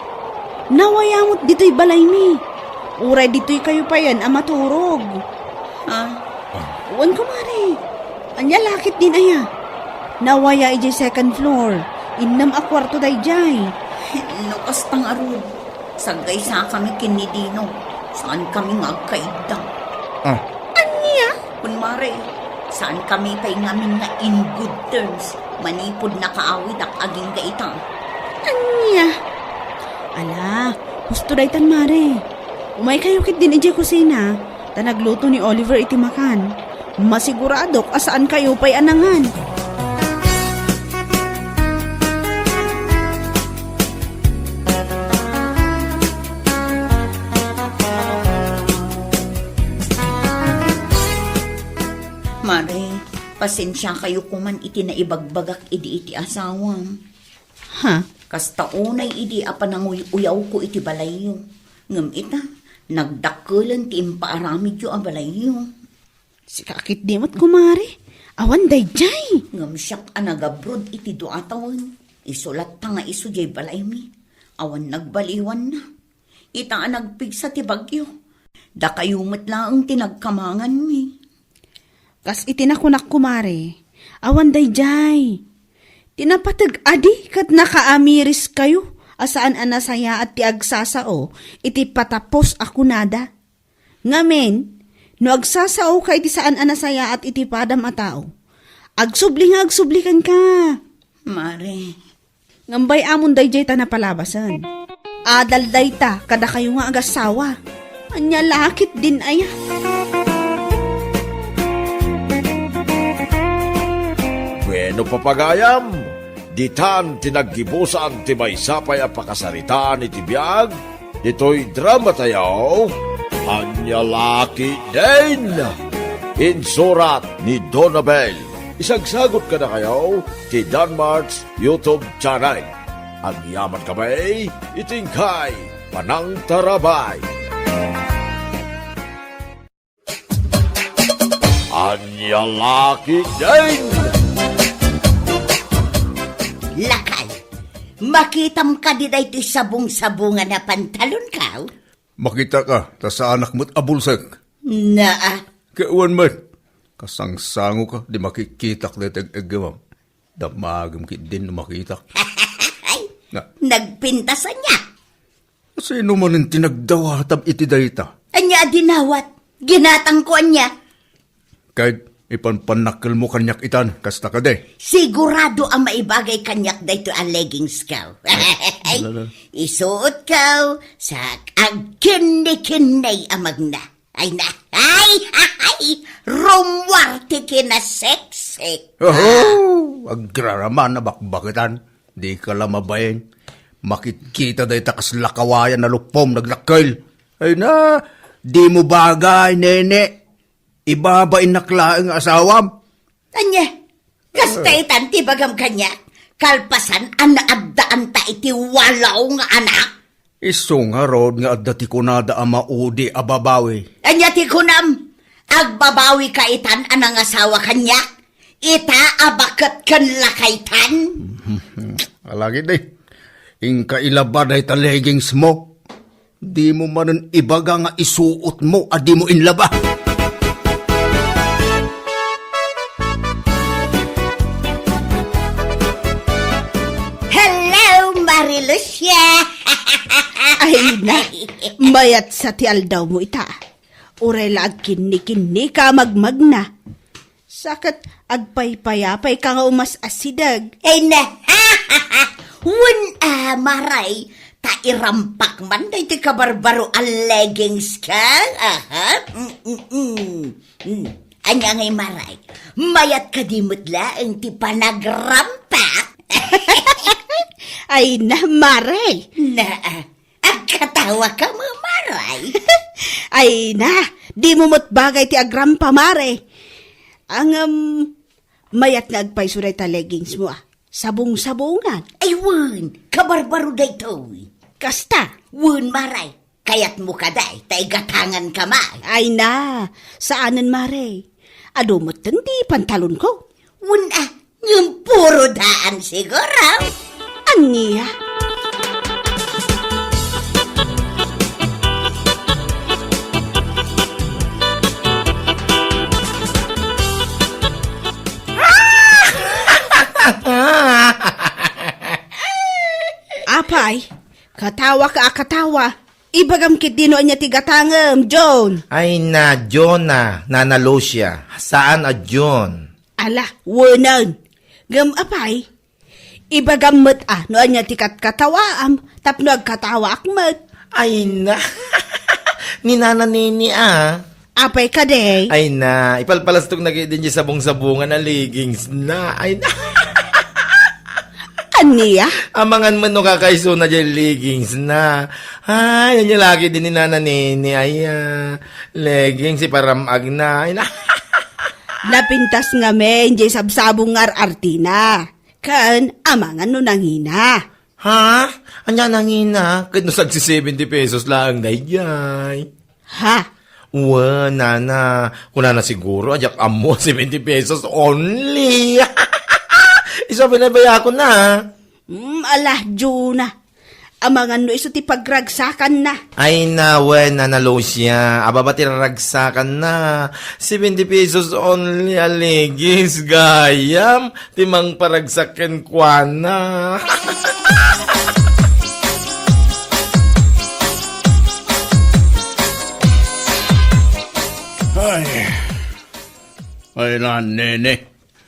Nawaya met ditoy balaymi. Uray ditoy kayo payen a maturog. Ha? Wen, kumare. Ania lakit din aya? Nawaya idiay second floor. Innem a kuarto daydiay. No kasta ngarud, saggaysakami ken ni Dino. Saankami nga agkaidda. Ah. Ania? Kun mare, saankami pay ngamin nga in good terms manipud nakaawidak agingga ita. Ania? Ala, husto daytan, mare. Umaykayo ketdin idiay kusina, ta nagluto ni Oliver iti makan. Masiguradok a saankayo pay a nangan. Mare, pasensiakayo koman iti naibagbagak idi iti asawam. Ha? Kasta unay idi a pananguy-uyawko iti balayyo. Ngem ita, nagdakkelen ti impaaramidyo a balayyo. Sika a ketdi met, kumare. Awan daydiay. Ngem siak a nagabrod iti dua a tawen. Isu latta nga isu diay balaymi. Awan nagbaliwanna. Ita a nagpigsa ti bagyo. Dakayo met laeng ti nagkamanganmi. Kas iti nakunak, kumare, awan daydiay. Ti napateg a di ket nakaamiriskayo a saan a nasayaat ti agsasao iti patapos a kunada. Ngamin, no agsasaoka iti saan a nasayaat iti padam a tao, agsubli nga agsubli kenka. Mare. Ngem bay-amon daydiay ta napalabasen. Adal dayta kadakayo nga agassawa. Ania la ketdin aya? Bueno, papagayam, ditan ti naggibusan ti maysa pay a pakasaritaan iti biag ditoy dramatayo, Ania la ketdin? Insurat ni Donabel. Isagsagut kadakayo ti Danmark's YouTube channel. Agyaman kami iti inkay panangtarabay. Ania la ketdin? Lakay, makitam kadi daytoy sabong-sabongan a pantalonko? Makitaka, ta saanak met a bulsek. Naa. Ket wen met, kasangsangoka, di makikitak daytoy eg-eggawam. Damagem ketdin no makitak. Ay, Na. Nagpintas ania? Sino manen ti nagdawatam iti dayta? Ania a dinawat? Ginatangko ania? Ket ipanpannakkelmo kaniak itan, kasta kadi? Sigurado a maibagay kaniak daytoy a leggings ko. Ala, ala. Isuot ko, sa agkinnikinni a magna. Ay na, ay, ay, rummuar ti kinasexy. Oho, agraraman a bakbaketan. Dika la mabain. Makitkita dayta kasla kawayan a luppom nagdakkel. Ay na, dimo bagay, nene. Ibabainnak laeng nga asawam. Ania? Kasta itan ti ibagam kaniak? Kalpasan a naaddaanta iti walo nga anak? Isu ngarud nga adda ti kunada a maudi a babawi. Ania ti kunam? Agbabawika itan a nangasawa kaniak? Ita a baket ken lakaytan? Alagid, eh. Inka ilaba dayta leggingsmo. Dimo manen ibaga nga isuotmo a dimo inlaba. Hello, Marilucia! Ay na, mayat sa ti aldawmo ita. Uray la agkinnikinnika a magmagna. Sa ket agpaypayapayka nga umas-asideg. Ay na! Wen a, Maray, ta irampak man daytoy kabarbaro a leggings ka. Aha. Mm, mm, mm. Mm. Ania ngay, Maray? Mayat kadi met laeng ti panagrampak? Ay na, Maray. Na, ah. Agkatawa ka, Mamaray. Ay na, dimo met bagay ti agrampa, Mare. Ngem, mayat nga agpayso dayta leggingsmo, a. Sabong-sabongan. Ay, wen, kabarbaro daytoy. Kasta? Wen, Maray. Kayatmo kadi, ta igatangan ka man. Ay na, saanen, Mare. Adu metten ti pantalonko. Wen a, ngem puro daan siguro. Ania? Apay, katawa ka a katawa. Ibagam ketdi no ania ti gatangem, John. Ay na, John a, Nana Lucia. Saan a John? Ala, wenen. Ngem apay, ibagam met a no ania ti katkatawaam, tapno agkatawaak met. Ay na. Ni Nana Nini a. Apay kadi? Ay na, ipalpalastok na ketdi diay sabong-sabongan a leggings na. Ay na. Ania? Amangan met no kakaisuna diay leggings na. Ay, ania la ketdi ni Nana Nini, ay, a, leggings, iparam-ag na. Ay na. Napintas ngamin diay sabsabong nga ar-artina. Ken amangan no nangina. Ha? Ania nangina? Ket no sagsi-seventy pesos laeng daydiay. Ha? Wen, nana, kunana siguro, a diak ammo, seventy pesos only. Isu a binabayakon na. Mm, ala, Juna. Amangan no isu ti pagragsakanna. Ay na, wen, Nana Lucia, ababa ti raragsakanna. Seventy pesos only a leggings, gayam. Ti mangparagsak kenkuana. Ay. Ay na, nene.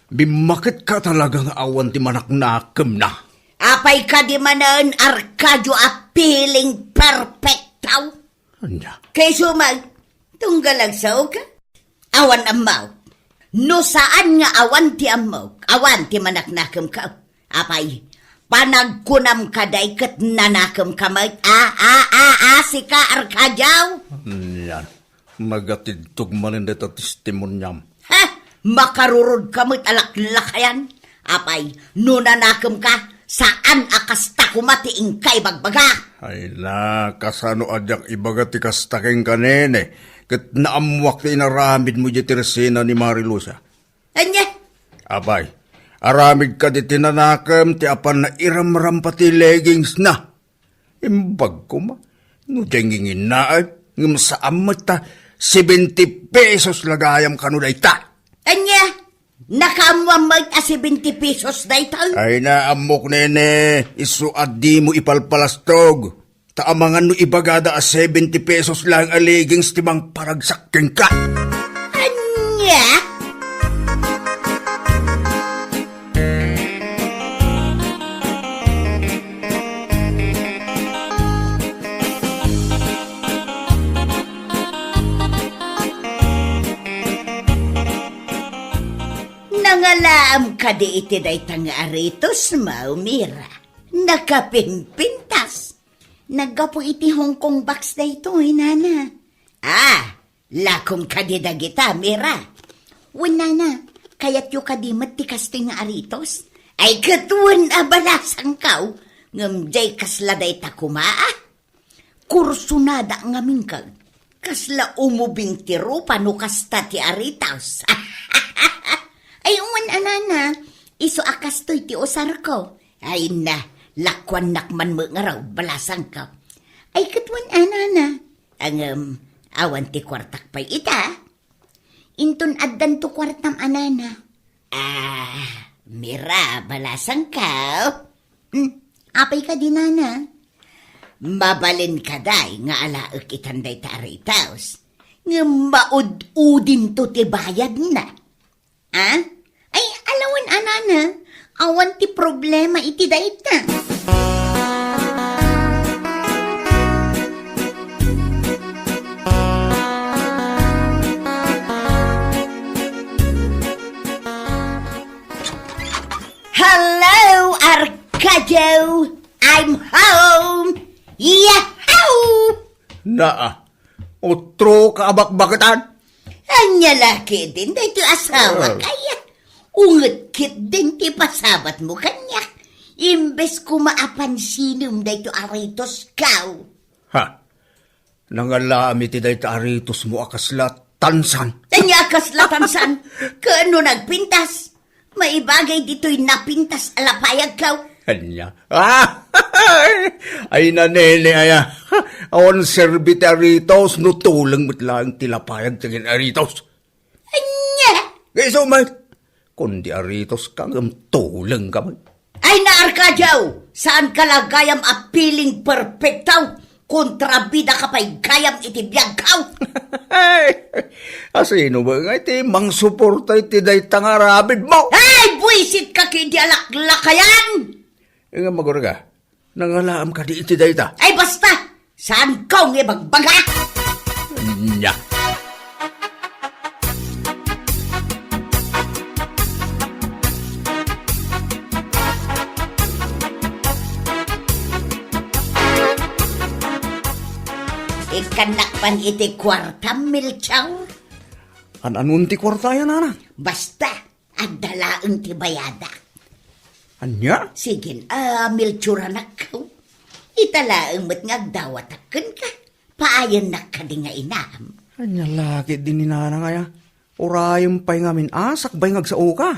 Bimmaketka talaga nga awan ti manaknakemna. Apay kadi manen, Arcadio, a feeling perfecto? Ania? Kayso man, tunggal agsaoka? Awan ammok. No saan nga awan ti ammok, awan ti manaknakemka. Apay, panagkunam kadi ket nanakemka met? A, a, a, a, sika, Arcadio? Ania? Nagatidtog manen dayta testimoniam. Ha! Makarurodka met a laklakayan. Apay, no nanakemka, saan a kasta koma ti inka ibagbaga. Ay na, kasano a diak ibaga ti kasta kenka, nene? Ket naammoak ti inaramidmo idiay tersena ni Mari Lucia. Ania? Apay, aramid kadi ti nanakem ti apan nairamrampa ti leggingsna. Imbag koma, no diay nginginnaem, ngem saan met ta seventy pesos la gayam kano dayta. Ania? Nakaammoam met a seventy pesos dayta? Ay, naammok, nene, isu a dimo ipalpalastog. Ta amangan no ibagada a seventy pesos laeng a leggings ti mangparagsak kenka. Ania? Nangalaam kadi iti dayta nga aritosmo, Mira? Nakapimpintas. Naggapu iti Hong Kong box daytoy, nana. Ah, lakom kadi dagita, Mira. Wen, nana, kayatyo kadi met ti kastoy nga aritos? Ay, ket wen a balasangko, ngem diay kasla dayta koma, a? Kursunada ngamin ka. Kasla umubing ti rupa no kasta ti aritos. Ay, wen a, nana, isu a kastoy ti usarko. Ay na, lakuannak man met ngarud, balasangko. Ay, ket wen a, nana. Ngem, awan ti kuartak pay ita. Inton addanto kuartam a, nana. Ah, Mira, balasangko. Hmm, apay kadi, nana? Mabalin kadi nga alaek itan dayta aritos. Ngem maud-udinto ti bayadna. Ah? Ay, ala wen a, nana. Awan ti problema iti dayta. Hello, Arcadio! I'm home! Yahoo! Naa, utro ka a bakbaketan? Ania la ketdin daytoy asawa, ah, kaya? Unget ketdin ti pasabatmo kaniak. Imbes koma a pansinem daytoy aritosko. Ha? Nangalaam iti dayta aritosmo a kasla tansan. Ania a kasla tansan? Ken no nagpintas? Maibagay ditoy napintas a lapayagko. Ania? Ah! Ay, nanene, aya. Awan serbi ti aritos no tuleng met laeng ti lapayag ti aginaritos. Ania? Isu met. Kundi aritos ka ngem tuleng ka met. Ay, na, Arcadio! Saan ka la gayam a feeling perfecto? Kontrabida ka pay gayam iti biagko. Asino ba nga iti mangsuporta iti dayta nga aramidmo? Ay, buisit ka kidi a laklakayan! Nga magurga, nangalaam kadi iti dayta? Ay, basta! Saanko nga ibagbaga? Nya. Ikkannak man iti kuartam, Melchor. An-anon ti kuarta, ya, nana? Basta, adda laeng ti bayadak. Ania? Sige, a, Melchor, anakko. Ita laeng met nga agdawatak kenka. Paayennak kadi nga inam. Ania la ketdin ni nana, aya? Urayem pay ngamin a sakbay nga agsaoka.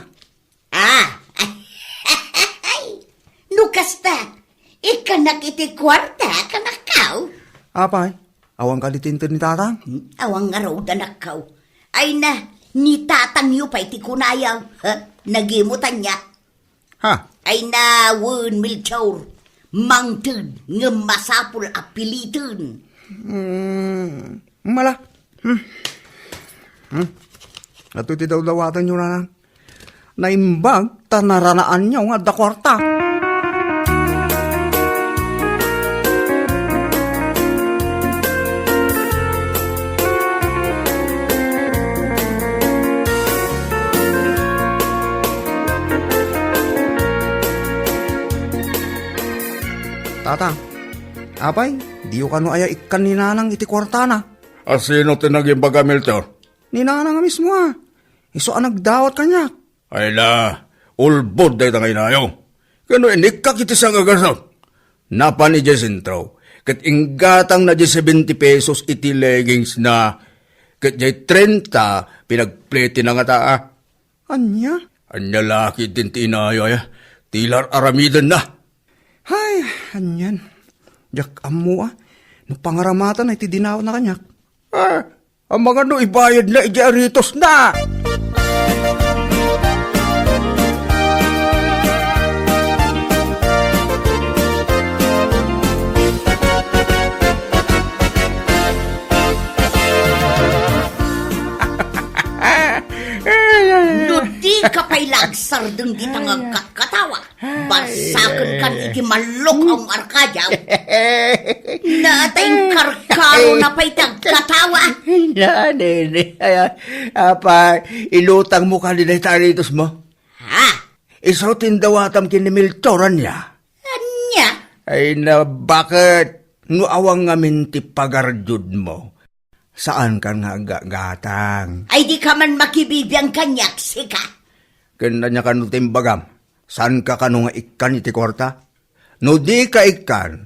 Ah! No kasta, ikkannak iti kuarta, kanakko. Apay, awan kadi ti inted ni tatang? Hmm, awan ngarud, anakko. Ay na, ni tatangyo pay ti kunaya. Ha? Nagimutanna. Ha? Ay na, wen, Melchor. Mangted, ngem masapul a piliten. Hmm, mala. Hmm. Hmm. Ato ti dawdawatanyo, nana. Naimbag ta naranaanyo nga adda kuarta. Tatang, apay, diyo kano aya ikkan ni Nanang iti kuartana? A, sino ti nangimbaga, Melchor? Ni Nanang a mismo, a. Isu a nagdawat kaniak. Ay la, ulbod dayta nga inayo. Kano inikkak iti sangagasaw. Napan idiay sentro, ket inggatangna diay seventy pesos iti leggingsna, ket diay trenta pinagpletina ngata, a. Ania? Ania la ketdin ti inayo aya? Ti lar-aramidenna. Hay, anian. Diak ammo, a. No pangaramatan iti dinawatna kaniak. A, amangan no ibayadna idiay aritosna. No dika pay la agsardeng dita nga agkatkatawa, barsakenkan iti mallukam, Arcadio. Nata, inkarkarona pay ti agkatawa. Na, nene. Ay, a, apay, inutangmo kadi dayta aritosmo? Ha? Isu ti indawatam ken ni Melchor, ania? Ania? Ay na, baket? No awan ngamin ti pagardiodmo, saankan nga aggatgatang. Ay, dika man makibibiang kaniak, sika? Ken ania kano ti imbagam? Saanka kano nga ikkan iti kuarta? No dika ikkan,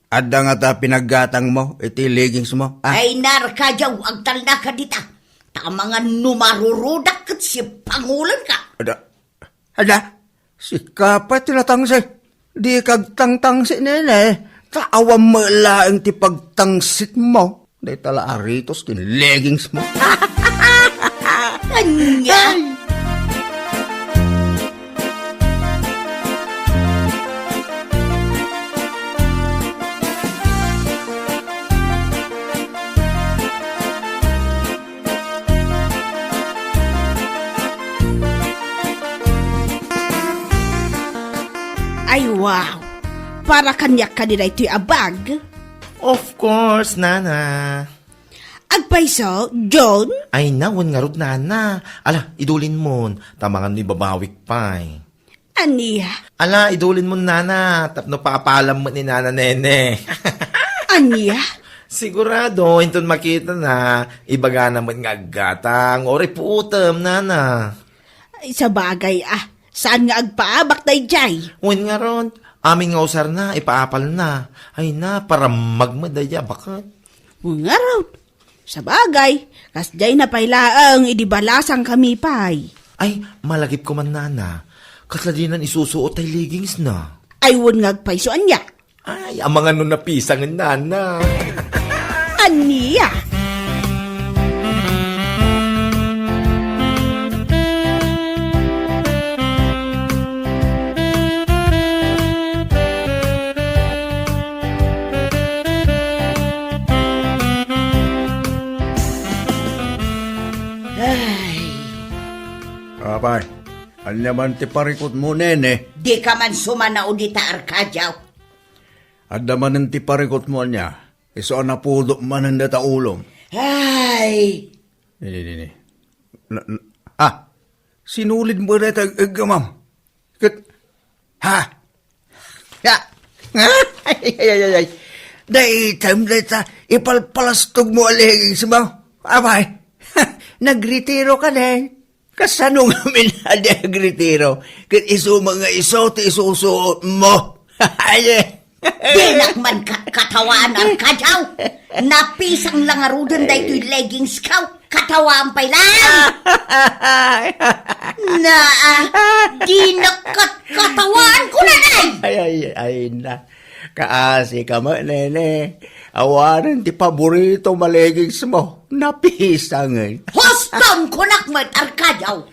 adda ngata pinaggatangmo iti leggingsmo, a? Ay, Arcadio, agtalnaka dita. Ta amangan no marurudak ket sipangulenka. Ada, ada, sika pay ti natangsit. Dika agtangtangsit, nene. Ta awan met laeng ti pagtangsitmo. Dayta la aritos ken leggingsmo. Ania? Ay! Ay, wow! Para kaniak kadi daytoy a bag? Of course, Nana. Agpayso, John? Ay, na, wen ngarud, Nana. Ala, idulinmon, ta amangan no ibabawik pay. Ania? Ala, idulinmon, Nana, tapno paapalam met ni Nana Nene. Ania? Sigurado, inton makitana, ibagana met nga aggatang, uray puotem, Nana. Ay, sabagay, a. Saan nga agpaabak daydiay? Wen ngarud, amin nga usarna, ipaapalna. Ay na, parammag met daydiay a baket. Wen ngarud, sabagay, kasdiayna pay laeng idi balasangkami pay. Ay, malagipko man, Nana. Kasla dinan isusuot tay leggingsna. Ay, wen nga agpayso, ania? Ay, amangan no napisangen, Nana. Ania? Ay. Apay, ania man ti parikutmo, nene? Dika man sumanao dita, Arcadio. Adda manen ti parikutmo, ania? Isu a napudok manen dayta ulom. Ay! Nini, nini. Na, na, ah, sinulidmo dayta eg-, eggamam. Ket, ha? Ya! Ay, ay, ay, ay. Daytam dayta ipalpalastogmo a leggingsmo. Apay, nagretiro ka, ne? Kasano ngamin a di agretiro? Ket isu met nga isu ti isusuotmo. Ay, eh. Dinak man kat-, katawaan, Arcadio. Napisang la ngaruden daytoy leggings ko. Katawaan pay lang. Na, ah, dinak kat-, katawaan ko na, ay. Ay, ay, ay na. Kaasi ka met, nene. Awanen ti paborito a leggingsmo. Napisangen. Huston, kunak met, Arcadio.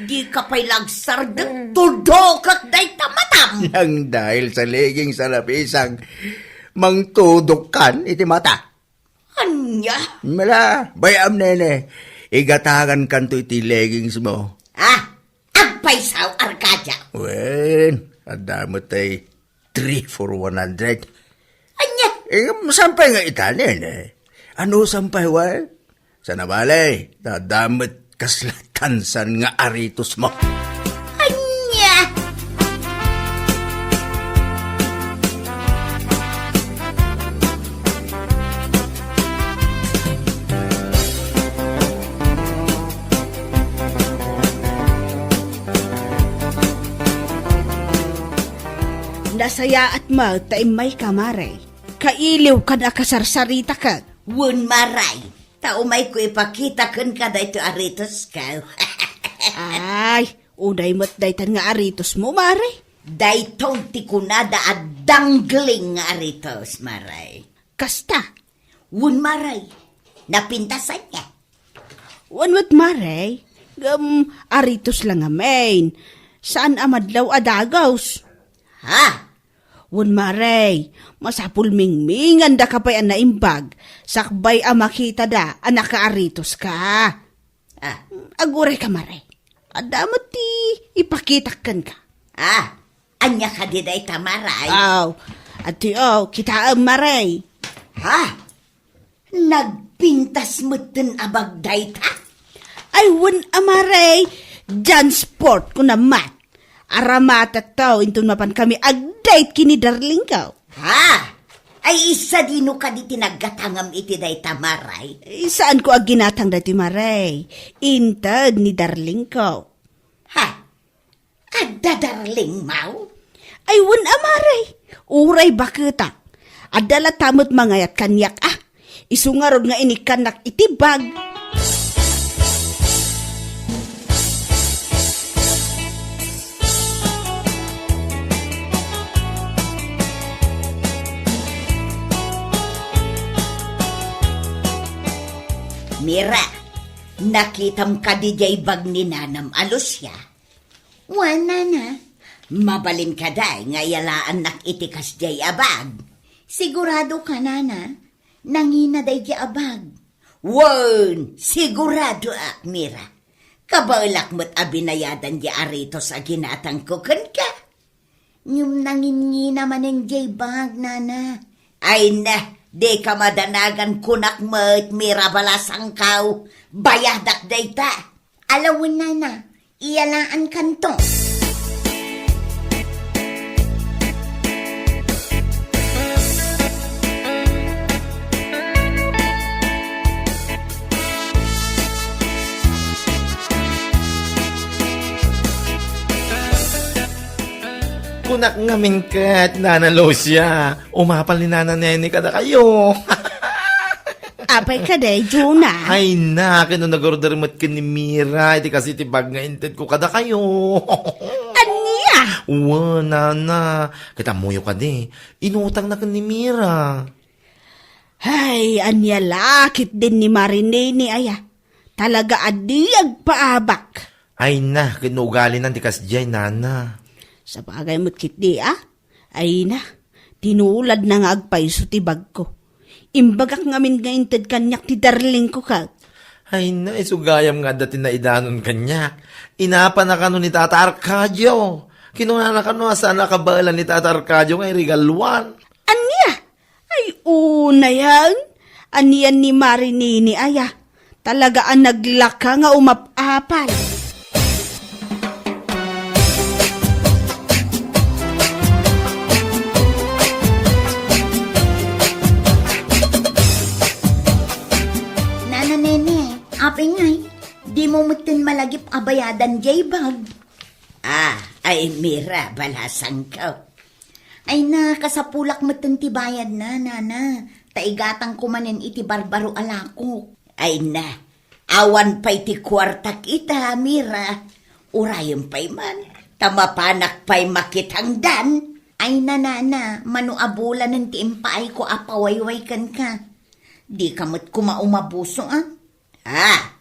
Dika pay la agsardeng, tudokek dayta matam. Nang dahil sa leggings a napisang, mangtudokkan iti mata. Ania? Mala, bay-am, nene. Igatagankanto iti leggingsmo. Ah, Agpaysaw, Arcadia. Wen, adda met tay three for one hundred. Ania? Eh, saan pay nga itanen, eh? Ano, saan pay, wen? Sana bale, adda met kasla tansan nga aritosmo. Ania? Nasayaat met ta immayka, Mare. Kailiwka a kasarsaritakan. Wen, Mare. Ta umayko ipakita kenka daytoy aritosko. Ay, unay met daytan nga aritosmo, Mare. Daytoy ti kunada a dangling nga aritos, Mare. Kasta? Wen, Mare. Napintasanka? Wen met, Mare. Ngem aritos la ngamin. Saan a madlaw a dagus. Ha? Wen, Mare, masapul mingmingandaka pay a naimbag, sakbay a makitada a nakaaritoska. Ah. Agurayka, Mare. Adda met ti ipakitak kenka. Ah, ania kadi dayta, Mare? Aw, ati, aw, kitaem, Mare. Ha? Nagpintas metten a bag dayta? Ay, wen a, Mare, Jansport, kuna met. Aramatekto, inton mapankami ag-date ken ni darlingko. Ha? Ay, sadino kadi ti naggatangam iti dayta, Mare? Ay, saanko a ginatang daytoy, Mare. Inted ni darlingko. Ha? Adda darlingmo? Ay, wen a, Mare. Uray baketak. Adda latta met mangayat kaniak, a. Isu ngarud nga inikkannak iti bag. Mira, nakitam kadi jay bag ni nanam a Lucia? Wen, nana. Mabalin kadi nga iyalaannak iti kasdiay a bag? Siguradoka, nana? Nangina daydiay a bag? Wen, siguradoak, Mira. Kabaelak met a binayadan diay aritos a ginatangko kenka. Ngem nangingina manen diay bag, nana. Ay na, dika madanagan, kunak met, Mira Balasangkaw. Bayadak dayta. Ala wen, nana, iyalaankanto. Kunak ngamin ket, Nana Lucia, umapal ni Nana Nene kadakayo. Apay kadi, Juna? Ay na, ket no nag-order met ken ni Mira iti kas iti bag nga intedko kadakayo. Ania? Wen, nana, ket ammoyo kadi, inutangna ken ni Mira. Ay, ania la ketdin ni Mari Nene aya? Talaga a di agpaabak. Ay na, ket no ugalinan ti kasdiay, nana. Sabagay met ketdi, a? Ay na, tinuladna nga agpayso ti bagko. Imbagak ngamin nga inted kaniak ti darlingko ket. Ay na, isu gayam nga adda ti naidanon kaniak. Inapana kano ni Tata Arcadio. Kinunana kano a saan a kabaelan ni Tata Arcadio nga iregaluan. Ania? Ay, unayen. Anian ni Mari Nene aya? Talaga a naglaka nga umap-apal. Nana Nene, apay ngay, dimo metten malagip a bayadan jay bag? Ah, ay, Mira, balasangko. Ay na, kasapulak metten ti bayadna, nana. Ta igatangko manen iti barbaro a lakok. Ay na, awan pay ti kuartak ita, Mira. Urayem pay man, ta mapanak pay makitangdan. Ay na, nana, mano a bulanen ti impaayko a pawayway kenka. Dika met koma umabuso, a? Ah,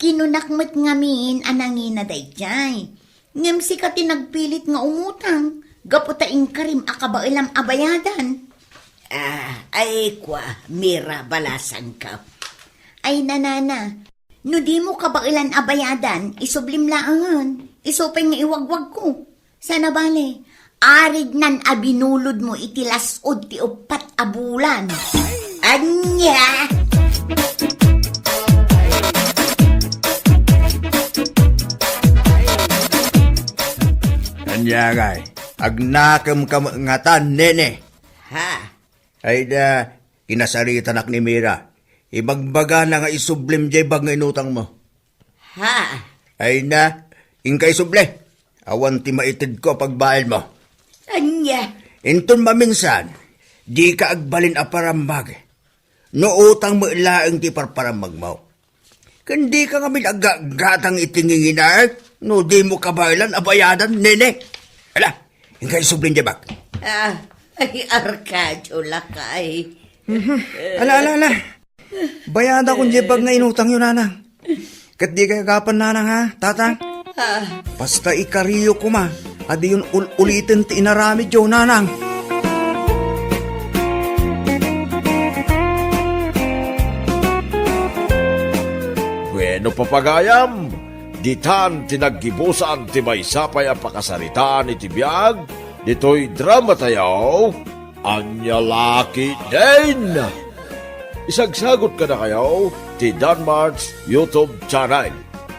kinunak met ngamin a nangina daydiay. Ngem sika ti nagpilit nga umutang, gapu ta inkarim a kabaelam a bayadan. Ah, ay, kua, Mira, balasangko. Ay, nanana, no dimo kabaelan a bayadan, isublim laengen. Isu pay nga iwagwagko. Saan a bale, arignan a binulodmo iti las-ud ti uppat a bulan. Ania? Ania ngay, agnakemka met ngata, nene? Ha? Ay da, kinasaritanak ni Mira. Ibagbagana nga isublim jay bag nga inutangmo. Ha? Ay na, inka isubli. Awan ti maitedko a pagbayadmo. Ania? Inton maminsan, dika agbalin a parammag. No utang met laeng ti parparammagmo. Ken dika ngamin aggatgatang iti ngingina, no dimo kabaelan a bayadan, nene. Ala, inka isubli jay bag. Ah, ay, Arcadio, lakay. Mhm. Ala, ala, ala. Bayadakon jay bag nga inutangyo, nanang. Ket dikay agapan, nanang, ha, tatang? Ah. Basta ikariyo koma a diyon ul-uliten ti inaramidyo, nanang. Bueno, papagayam, ditan ti naggibusan ti maysa pay a pakasaritaan iti biag ditoy dramatayo, Ania La Ketdin! Isagsagot kadakayo ti Danmart's YouTube channel.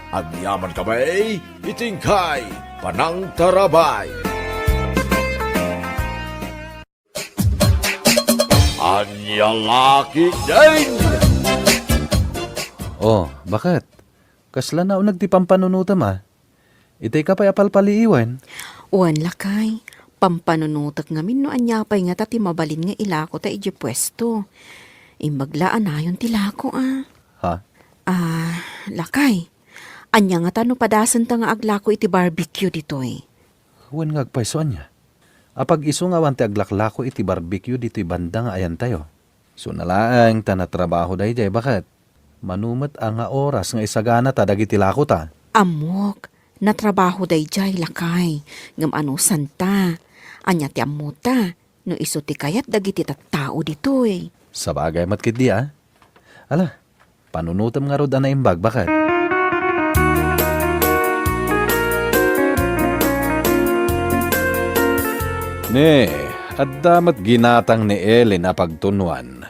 Agyaman kami iti inkay panangtarabay. Ania La Ketdin! Oh, baket? Kasla nauneg ti pampanunotem a? Itay ka pay a palpaliiwen? Wen, lakay. Pampanunotek ngamin no ania pay ngata ti mabalin nga ilakota idiay puesto. Imbag la a nayon ti lako a. Ha? Ah, lakay. Ania ngata no padasenta nga aglako iti barbecue ditoy? Wen nga agpayso, ania? Apag isu nga awan ti aglaklako iti barbecue ditoy banda nga ayantayo. Isuna laeng ta natrabaho daydiay, baket? Mano met a nga oras nga isaganata dagiti lakota? Ammok, natrabaho daydiay, lakay, ngem anusanta? Ania ti ammota? No isu ti kayat dagiti tattao ditoy. Sabagay met ketdi a. Ala, panunotem ngarud a naimbag, baket? Ne, adda met ginatang ni Ellen a pagtunuan.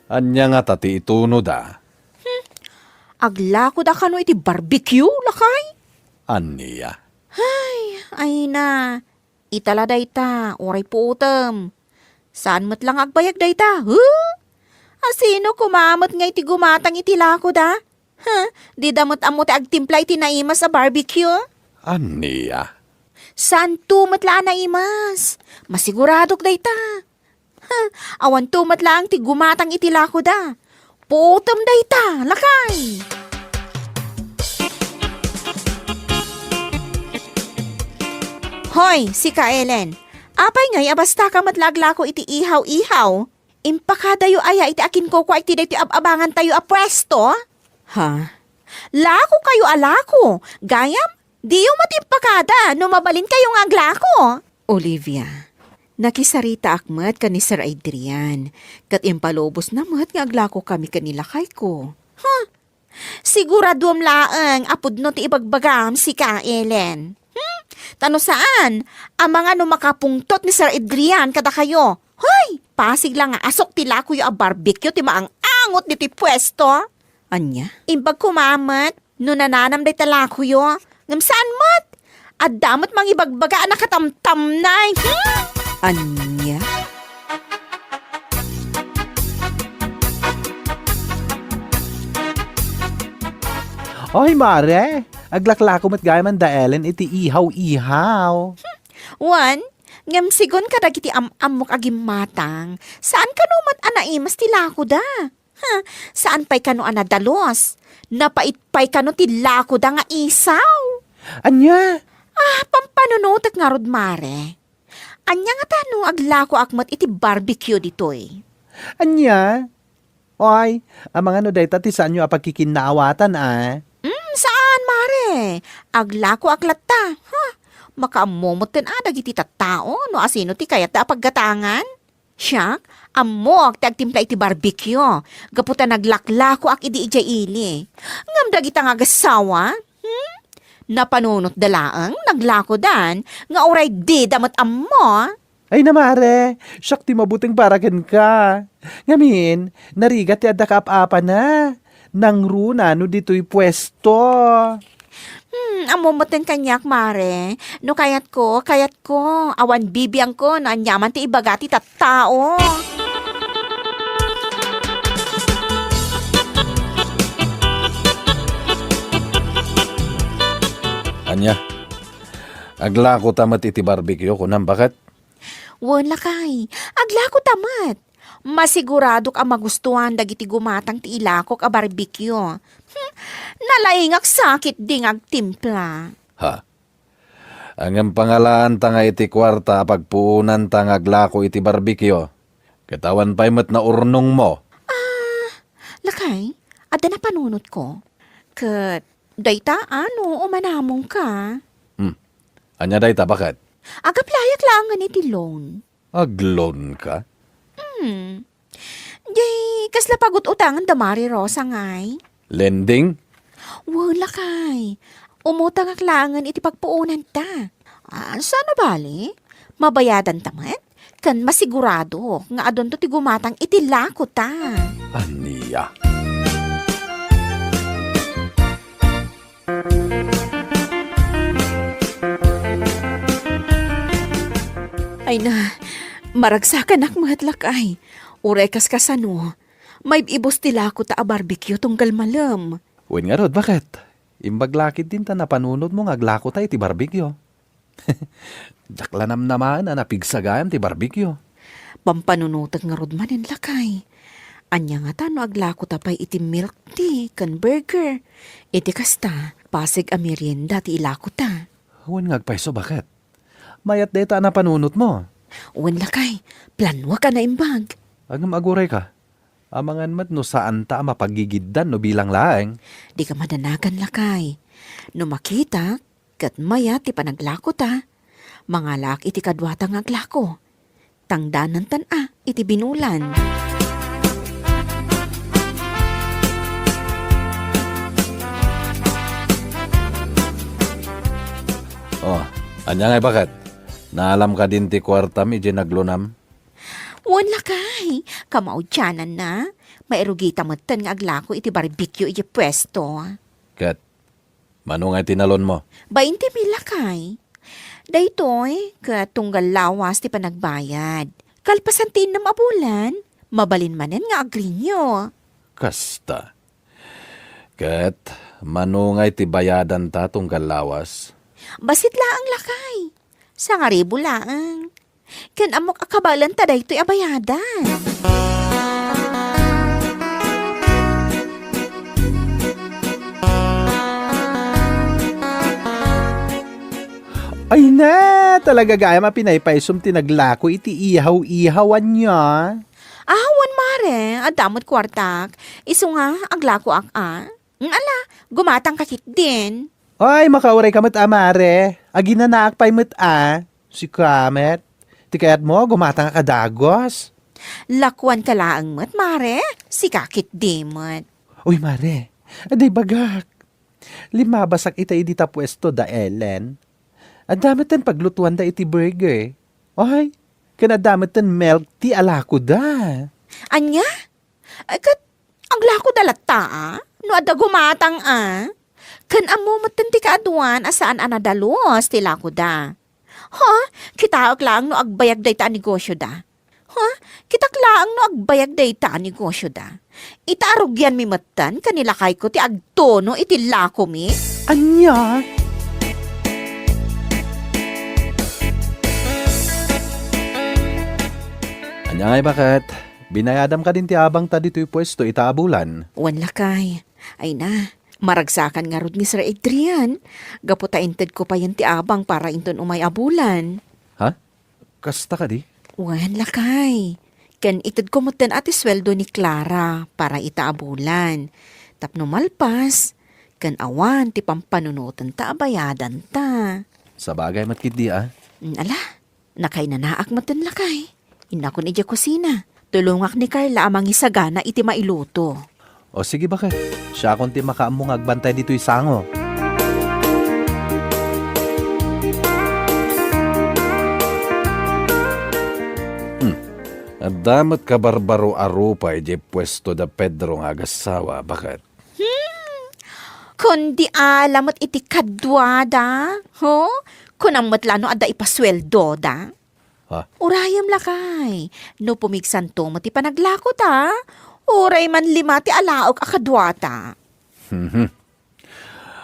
Ania ngata ti itunoda? Hmm. Aglakoda kano iti barbecue, lakay? Ania? Ay, ay na. Ita la dayta, uray puotem. Saan met la nga agbayag dayta, huh? Asino koma met nga iti gumatang iti lakoda? Huh? Dida met ammo ti agtimpla iti naimas a barbecue? Ania? Saanto met la a naimas. Masiguradok dayta. Ha, awanto met laeng ti gumatang iti lakoda. Puotem dayta, lakay! Hoy, sika, Ellen. Apay ngay a bastaka met la aglako iti ihaw-ihaw? Impakadayo aya iti akinkukua iti daytoy ab-abangantayo a puesto? Ha? Lakokayo a lako, gayam? Diyo met impakada no mabalinkayo nga aglako? Olivia, nakisaritaak met ken ni Sir Adrian, ket impalubosna met nga aglakokami ken ni lakayko. Huh? Siguraduem laeng a pudno ti ibagbagam, sika, Ellen. Hmm? Ta no saan, amangan no makapungtot ni Sir Adrian kadakayo. Hoy! Pasig la nga asok ti lakoyo a barbecue ti maang-angot ditoy puesto. Ania? Imbag koma met no nananam dayta lakoyo, ngem saan met. Adda met mangibagbaga a nakatamtamnay. Hmm? Ania? Oy, mare! Aglaklako met gayam da Ellen iti ihaw-ihaw. Wen, ngem sigun kadagiti am-ammok a gimmatang, saan kano met a naimas ti lakoda. Ha, saan pay kano a nadalus? Napait pay kano ti lakoda nga isaw? Ania? Ah, pampanunotek ngarud, mare. Ania ngata no aglakoak met iti barbecue ditoy? Ania? Oy, amangan no dayta ti saanyo a pagkikinnaawatan, a? Mm, saan, mare. Aglakoak latta. Ha? Makaammo metten a dagiti tattao no asino ti kayatda a paggatangan? Siak, ammok ti agtimpla iti barbecue, gapu ta naglaklakoak idi idiay ili. Ngem dagita nga agassawa, hmm? Napanunotda laeng, naglakodan, nga uray dida met ammo. Ay na, mare, siak ti mabuteng para kenka. Ngamin, narigat ti adda kaap-apana. Nangruna no ditoy puesto. Hmm, ammo metten kaniak, mare. No kayatko, kayatko. Awan bibiangko no aniaman ti ibaga ti tattao. Ania? Aglakota met iti barbecue, kunam, baket? Wen, lakay. Aglakota met. Masiguradok a magustuhan dagiti gumatang ti ilakok a barbecue. Hmm, nalaingak sakit di nga agtimpla. Ha? Ngem pangalaanta nga iti kuarta a pagpuonanta nga aglako iti barbecue, ket awan pay met naurnongmo. Ah, lakay, adda napanunotko. Ket dayta, ano, umanamongka. Hmm. Ania dayta, baket? Agaplayak laengen iti loan. Aglonka? Hmm. Jay, kasla pagut-utangan da Mari Rosa ngay? Lending? Wen, lakay. Umutangak laengen iti pagpuonanta. Ah, saan a bali? Mabayadanta met? Ken masigurado nga adunto ti gumatang iti lakota. Ania? Ay na, maragsakanak met, lakay. Uray kaskasano, maib-ibus ti lakota a barbecue tunggal malem. Wen ngarud, baket? Imbag la ketdin ta napanunotmo nga aglakota iti barbecue. Diak la namnamaen a napigsagayam ti barbecue. Pampanunotek ngarud manen, lakay. Ania ngata no aglakota pay iti milk tea ken burger? Iti kasta, pasig a merienda ti ilakota. Wen nga agpayso, baket? Mayat dayta a napanunotmo. Wen, lakay, planuak a naimbag. Ngem agurayka. Amangan met no saanta a mapagigiddan no bilang laeng. Dika madanagan, lakay. No makitak, ket mayat ti panaglakota, mangalaak iti kaduata nga aglako. Tangdanantan a iti binulan. Oh, ania ngay, baket? Naalam kadin ti kuartam idiay naglonam? Wen, lakay, kamaudiananna. Mairugita metten nga aglako iti barbecue idiay puesto. Ket mano ngay ti nalonmo? Bainte mil, lakay. Daytoy, ket tunggal lawas ti panagbayad. Kalpasan ti innem a bulan, mabalin manen nga agrenew. Kasta. Ket mano ngay ti bayadanta tunggal lawas? Bassit laeng, lakay. Sangaribu laeng. Ken ammok a kabaelanta daytoy a bayadan. Ay na, talaga gayam a pinaypaysom ti naglako iti ihaw-ihaw, ania? Ah, wen, mare, adda met kuartak. Isu nga, aglakoak a. Mm, ala, gumatangka ketdin. Ay, makaurayka met a, mare. Aginanaak pay met a. Sika met. Ti kayatmo, gumatangka dagus. Lakuanka laeng met, mare. Sika ketdi met. Uy, mare. Adda ibagak. Limmabasak ita idi ta puesto da Ellen. Adda metten paglutuanda iti burger. Ay, ken adda metten milk tea a lakoda. Ania? Ay, ket aglakoda latta a? No adda gumatang a? Ken ammo metten ti kaaduan a saan a nadalus ti lakoda. Ha? Kitaek laeng no agbayag dayta a negosioda. Ha? Kitak laeng no agbayag dayta a negosioda. Ita a rugianmi metten ken ni lakayko ti agtuno iti lakomi? Ania? Ania ngay, baket? Binayadam kadin ti abangta ditoy puesto ita a bulan? Wen, lakay. Ay na, maragsakan ngarud ni Sir Adrian. Gapu ta intedko payen ti abang para inton umay a bulan. Ha? Kasta kadi? Wen, lakay. Ken itedko metten a ti sueldo ni Clara para ita a bulan. Tapno malpas, ken awan ti pampanunotenta a bayadanta. Sabagay met ketdi a. Mm, ala, nakainanaak metten, lakay. Innakon idiay kusina. Tulongak ni Carla a mangisagana iti mailuto. O sige, baket. Siakon ti makaammo nga agbantay ditoy sango. Adda met kabarbaro a rupa idiay puesto da Pedro nga agassawa, baket. Hmm, kundi ala met iti kaduada, ho? Kunam met la no adda ipasueldoda? Ha? Urayem lakay, no pumigsanto met ti panaglakota, uray man lima ti alaek a kaduata. Mhm.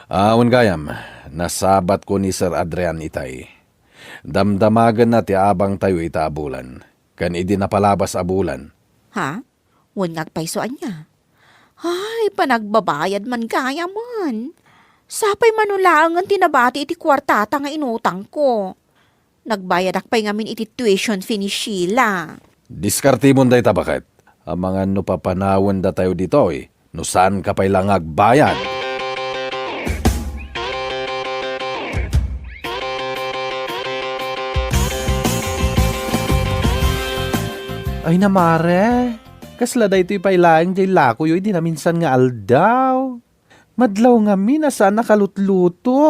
Awan gayam, nasabatko ni Sir Adrian itay. Damdamagenna ti abangtayo ita a bulan, ken idi napalabas a bulan. Ha? Wen nga agpayso ania? Ay, panagbabayad man gayamen. Sapay mano laengen ti nabati iti kuartata nga inutangko. Nagbayadak pay ngamin iti tuition fee ni Sheila. Diskartemon dayta, baket. Amangan no papanawendatayo ditoy, no saanka pay la nga agbayad. Ay na, mare, kasla daytoy pay laeng diay lakoyo idi naminsan nga aldaw. Madlaw ngamin a saan a kalutluto.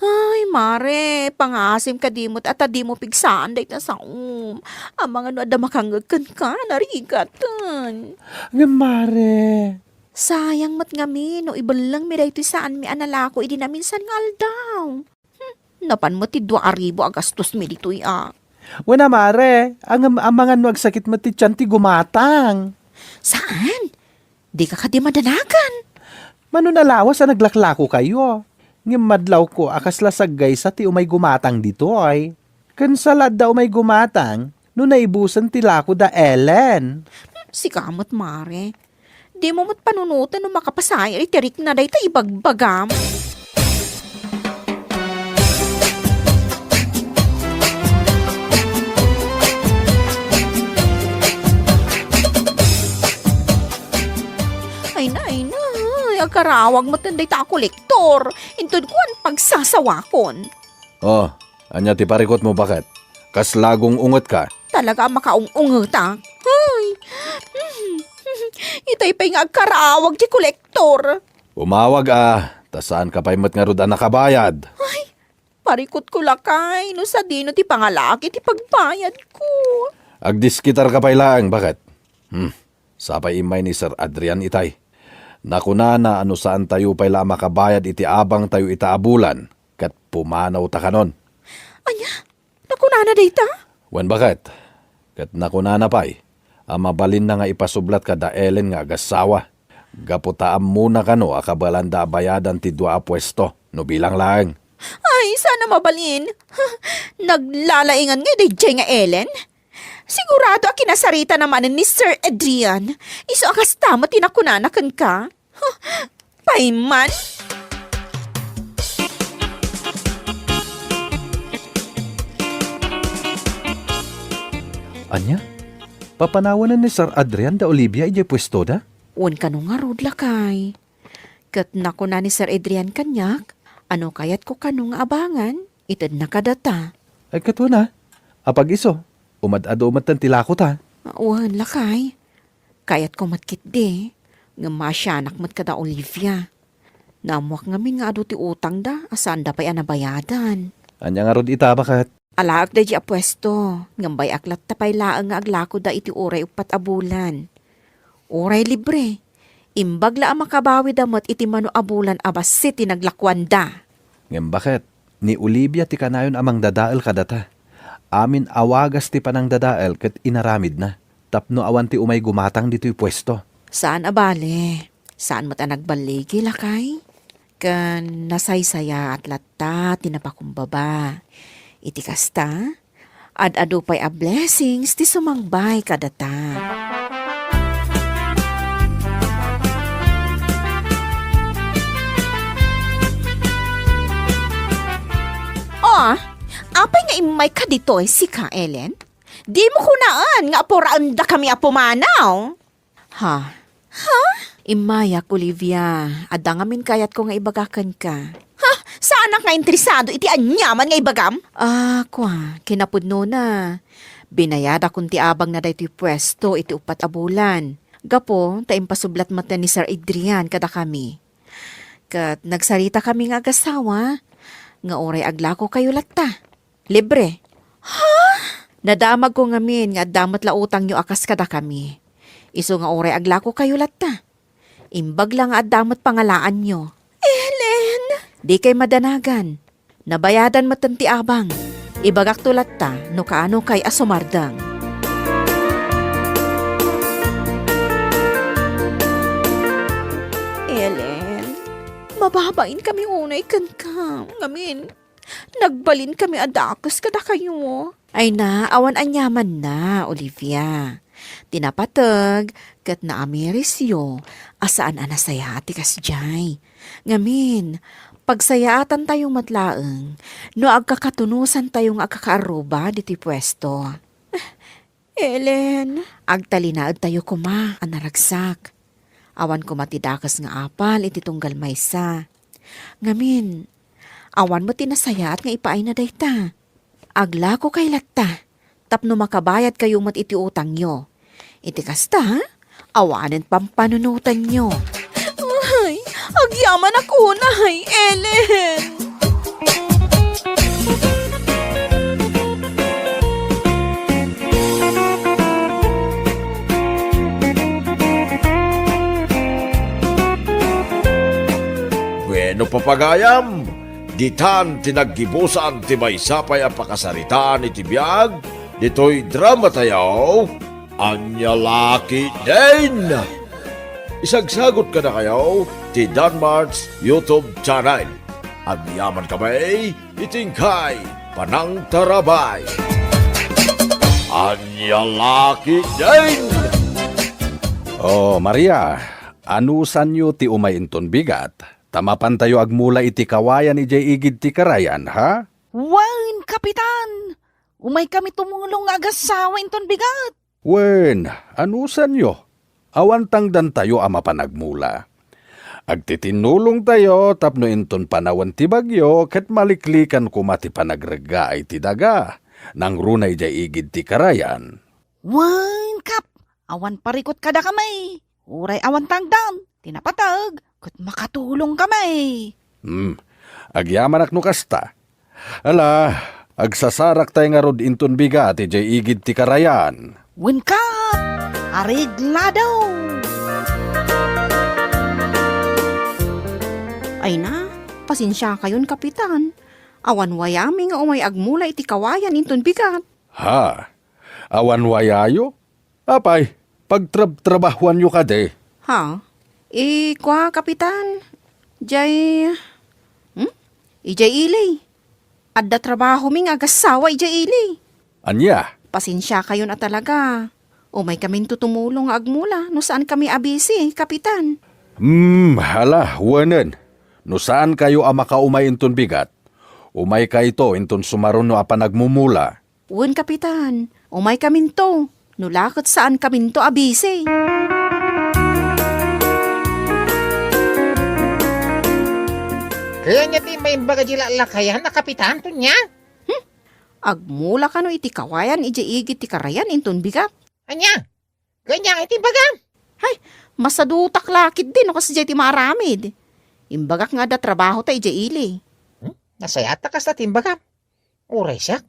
Ay, mare, pangaasim kadi met a ta dimo pigsaan dayta saom. Amangan no adda makangngeg kenka, narigaten. Ngem, mare. Sayang met ngamin no ibellengmi daytoy saanmi a nalako idi naminsan nga aldaw. Hmm, napan met ti dua a ribu a gastosmi ditoy a. Wen a, mare, ngem amangan no agsakit met ti tian ti gumatang. Saan? Dika kadi madanagan? Mano a lawas a naglaklakokayo. Ngem madlawko a kasla saggaysa ti umay gumatang ditoy. Ken sa la adda umay gumatang no naibusen ti lako da Ellen. Hmm, sika met, mare. Dimo met panunoten no makapasayaat iti rikna dayta ibagbagam. Ay na, ay na. Agkarawag met dayta a kolektor. Inton kuan, pagsasawakon. Oh, ania ti parikutmo, baket? Kasla gung-ungetka? Talaga a makaung-ungetak. Ay! Itay pay nga agkarawag ti kolektor. Umawag a, ta saanka pay met ngarud a nakabayad. Ay, parikutko lakay, no sadino ti pangalaki ti pagbayadko. Agdiskitarka pay laeng, baket? Hmm, sapay immay ni Sir Adrian itay. Nakunana a no saantayo pay la a makabayad iti abangtayo ita a bulan, ket pumanawta kanon. Ania? Nakunana dayta? Wen, baket. Ket nakunana pay a mabalinna nga ipasublat kada Ellen nga agassawa, gapu ta ammona kano a kabaelanda a bayadan ti dua a puesto no bilang laeng. Ay, saan a mabalin. Naglalaingan ngay daydiay nga Ellen? Sigurado a kinasaritana manen ni Sir Adrian. Isu a kasta met ti nakunana kenka. Huh, pay man? Ania? Papanawanen ni Sir Adrian da Olivia idiay puestoda? Wen, kano ngarud, lakay. Ket nakuna ni Sir Adrian kaniak, a no kayatko kano nga abangan, itedna kadata. Ay, ket wen a, apag-isu, umad-adu metten ti lakota. Wen, lakay. Kayatko met ketdi, ngem maasianak met kada Olivia. Naammoak ngamin nga adu ti utangda a saanda pay a nabayadan. Ania ngarud ita, baket? Alaek daydi a puesto, ngem bay-ak latta pay laeng nga aglakoda iti uray uppat a bulan. Uray libre, imbag la a makabawida met iti mano a bulan a bassit ti naglakuanda. Ngem baket, ni Olivia ti kanayon a mangdadael kadata. Amin a wagas ti panangdadael ket inaramidna, tapno awan ti umay gumatang ditoy puesto. Saan a bale. Saan met a nagballigi, lakay. Ken nasaysayaat latta ti napakumbaba. Iti kasta, ad-adu pay a blessings ti sumangbay kadata. Oh, apay nga immayka ditoy, sika, Ellen? Dimo kunaen nga apuraendakami a pumanaw? Ha? Ha? Immayak, Olivia. Adda ngamin kayatko nga ibaga kenka. Ha? Saanak nga interesado iti aniaman nga ibagam? Ah, kua, kinapudnona. Binayadakon ti abangna daytoy puesto iti uppat a bulan. Gapu ta impasublat met ni Sir Adrian kadakami. Ket nagsaritakami nga agassawa nga uray aglakokayo latta, libre. Ha? Nadamagko ngamin nga adda met la utangyo a kas kadakami. Isu nga uray aglakokayo latta. Imbag la nga adda met pangalaanyo. Ellen! Dikay madanagan. Nabayadan met ti abang. Ibagakto latta no kaanokay a sumardeng. Ellen, mababainkami unay kenka. Ngamin, nagbalinkami a dakes kadakayo. Ay na, awan aniamanna, Olivia. Ti napateg ket naamirisyo a saan a nasayaat ti kasdiay. Ngamin, pagsayaatantayo met laeng no agkakatunosantayo nga agkakaarruba ditoy puesto. Ellen. Agtalinaedtayo koma a naragsak. Awan koma ti dakes nga apal iti tunggal maysa. Ngamin, awan met ti nasayaat nga ipaayna dayta. Aglakokay latta, tapno makabayadkayo met iti utangyo. Iti kasta, awanen pampanunotanyo. Ay, agyamanak unay, Ellen! Bueno, papagayam, ditan ti naggibusan ti maysa pay a pakasaritaan iti biag ditoy dramatayo, Ania La Ketdin! Isagsagut kadakayo ti Danmart's YouTube channel. Agyamankami iti inkay panangtarabay. Ania La Ketdin! Oh, Maria, anusanyo ti umay inton bigat, ta mapantayo agmula iti kawayan idiay igid ti karayan, ha? Wen, Kapitan! Umaykami tumulong nga agassawa inton bigat. Wen, anusanyo? Awan tangdantayo a mapan agmula. Agtitinnulongtayo tapno inton panawen ti bagyo ket maliklikan koma ti panagreggaay ti daga, nangruna idiay igid ti karayan. Wen, Kap, awan parikut kadakami. Uray awan tangdan, ti napateg, ket makatulongkami. Hmm, agyamanak no kasta. Ala, agsasaraktayo ngarud inton bigat idiay igid ti karayan. Wenka, areglado! Ay na, pasensiakayon, Kapitan. Awan wayami nga umay agmula iti kawayan inton bigat. Ha? Awan wayayo? Apay, pagtrabtrabahuanyo kadi? Ha? Eh, kua, Kapitan? Jay, hmm? Ijay ili. Adda trabahomi nga agassawa ijay ili. Ania? Pasensiakayon a talaga. Umaykaminto tumulong nga agmula no saankami a busy, Kapitan. Hmm, hala, wenen. No saankayo a makaumay inton bigat, umaykayto inton sumaruno a panagmumula. Wen, Kapitan, umaykaminto. No la ket saankaminto a busy. Kayatyo ti maimbag a di lallakayan a Kapitan, Tonia? Hmm? Agmula kano iti kawayan idiay igid ti karayan inton bigat. Ania? Kayatyo iti imbagam? Hay, masadutak la ketdi no kasdiay ti maaramid. Imbagak nga adda trabahota idiay ili. Hmm? Nasayaat ta kasta ti imbagam. Uray siak,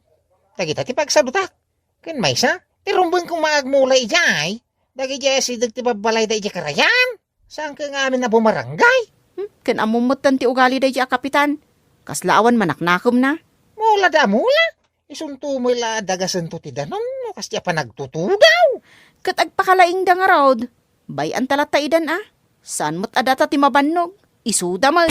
dagita ti pagsadutak. Ken maysa, ti rumbeng koma agmula idiay, dagidiay asideg ti babbalayda idiay karayan. Saanka nga amin a bumarangay? Hmm, ken ammom metten ti ugali daydiay a Kapitan. Kasla awan manaknakemna. Mula da a mula. Isunto met la a dagasento ti danum no kasdi a panagtutudaw. Ket agpakalaingda ngarud. Bay-anta latta idan a. Saan met a data ti mabannog. Isuda met.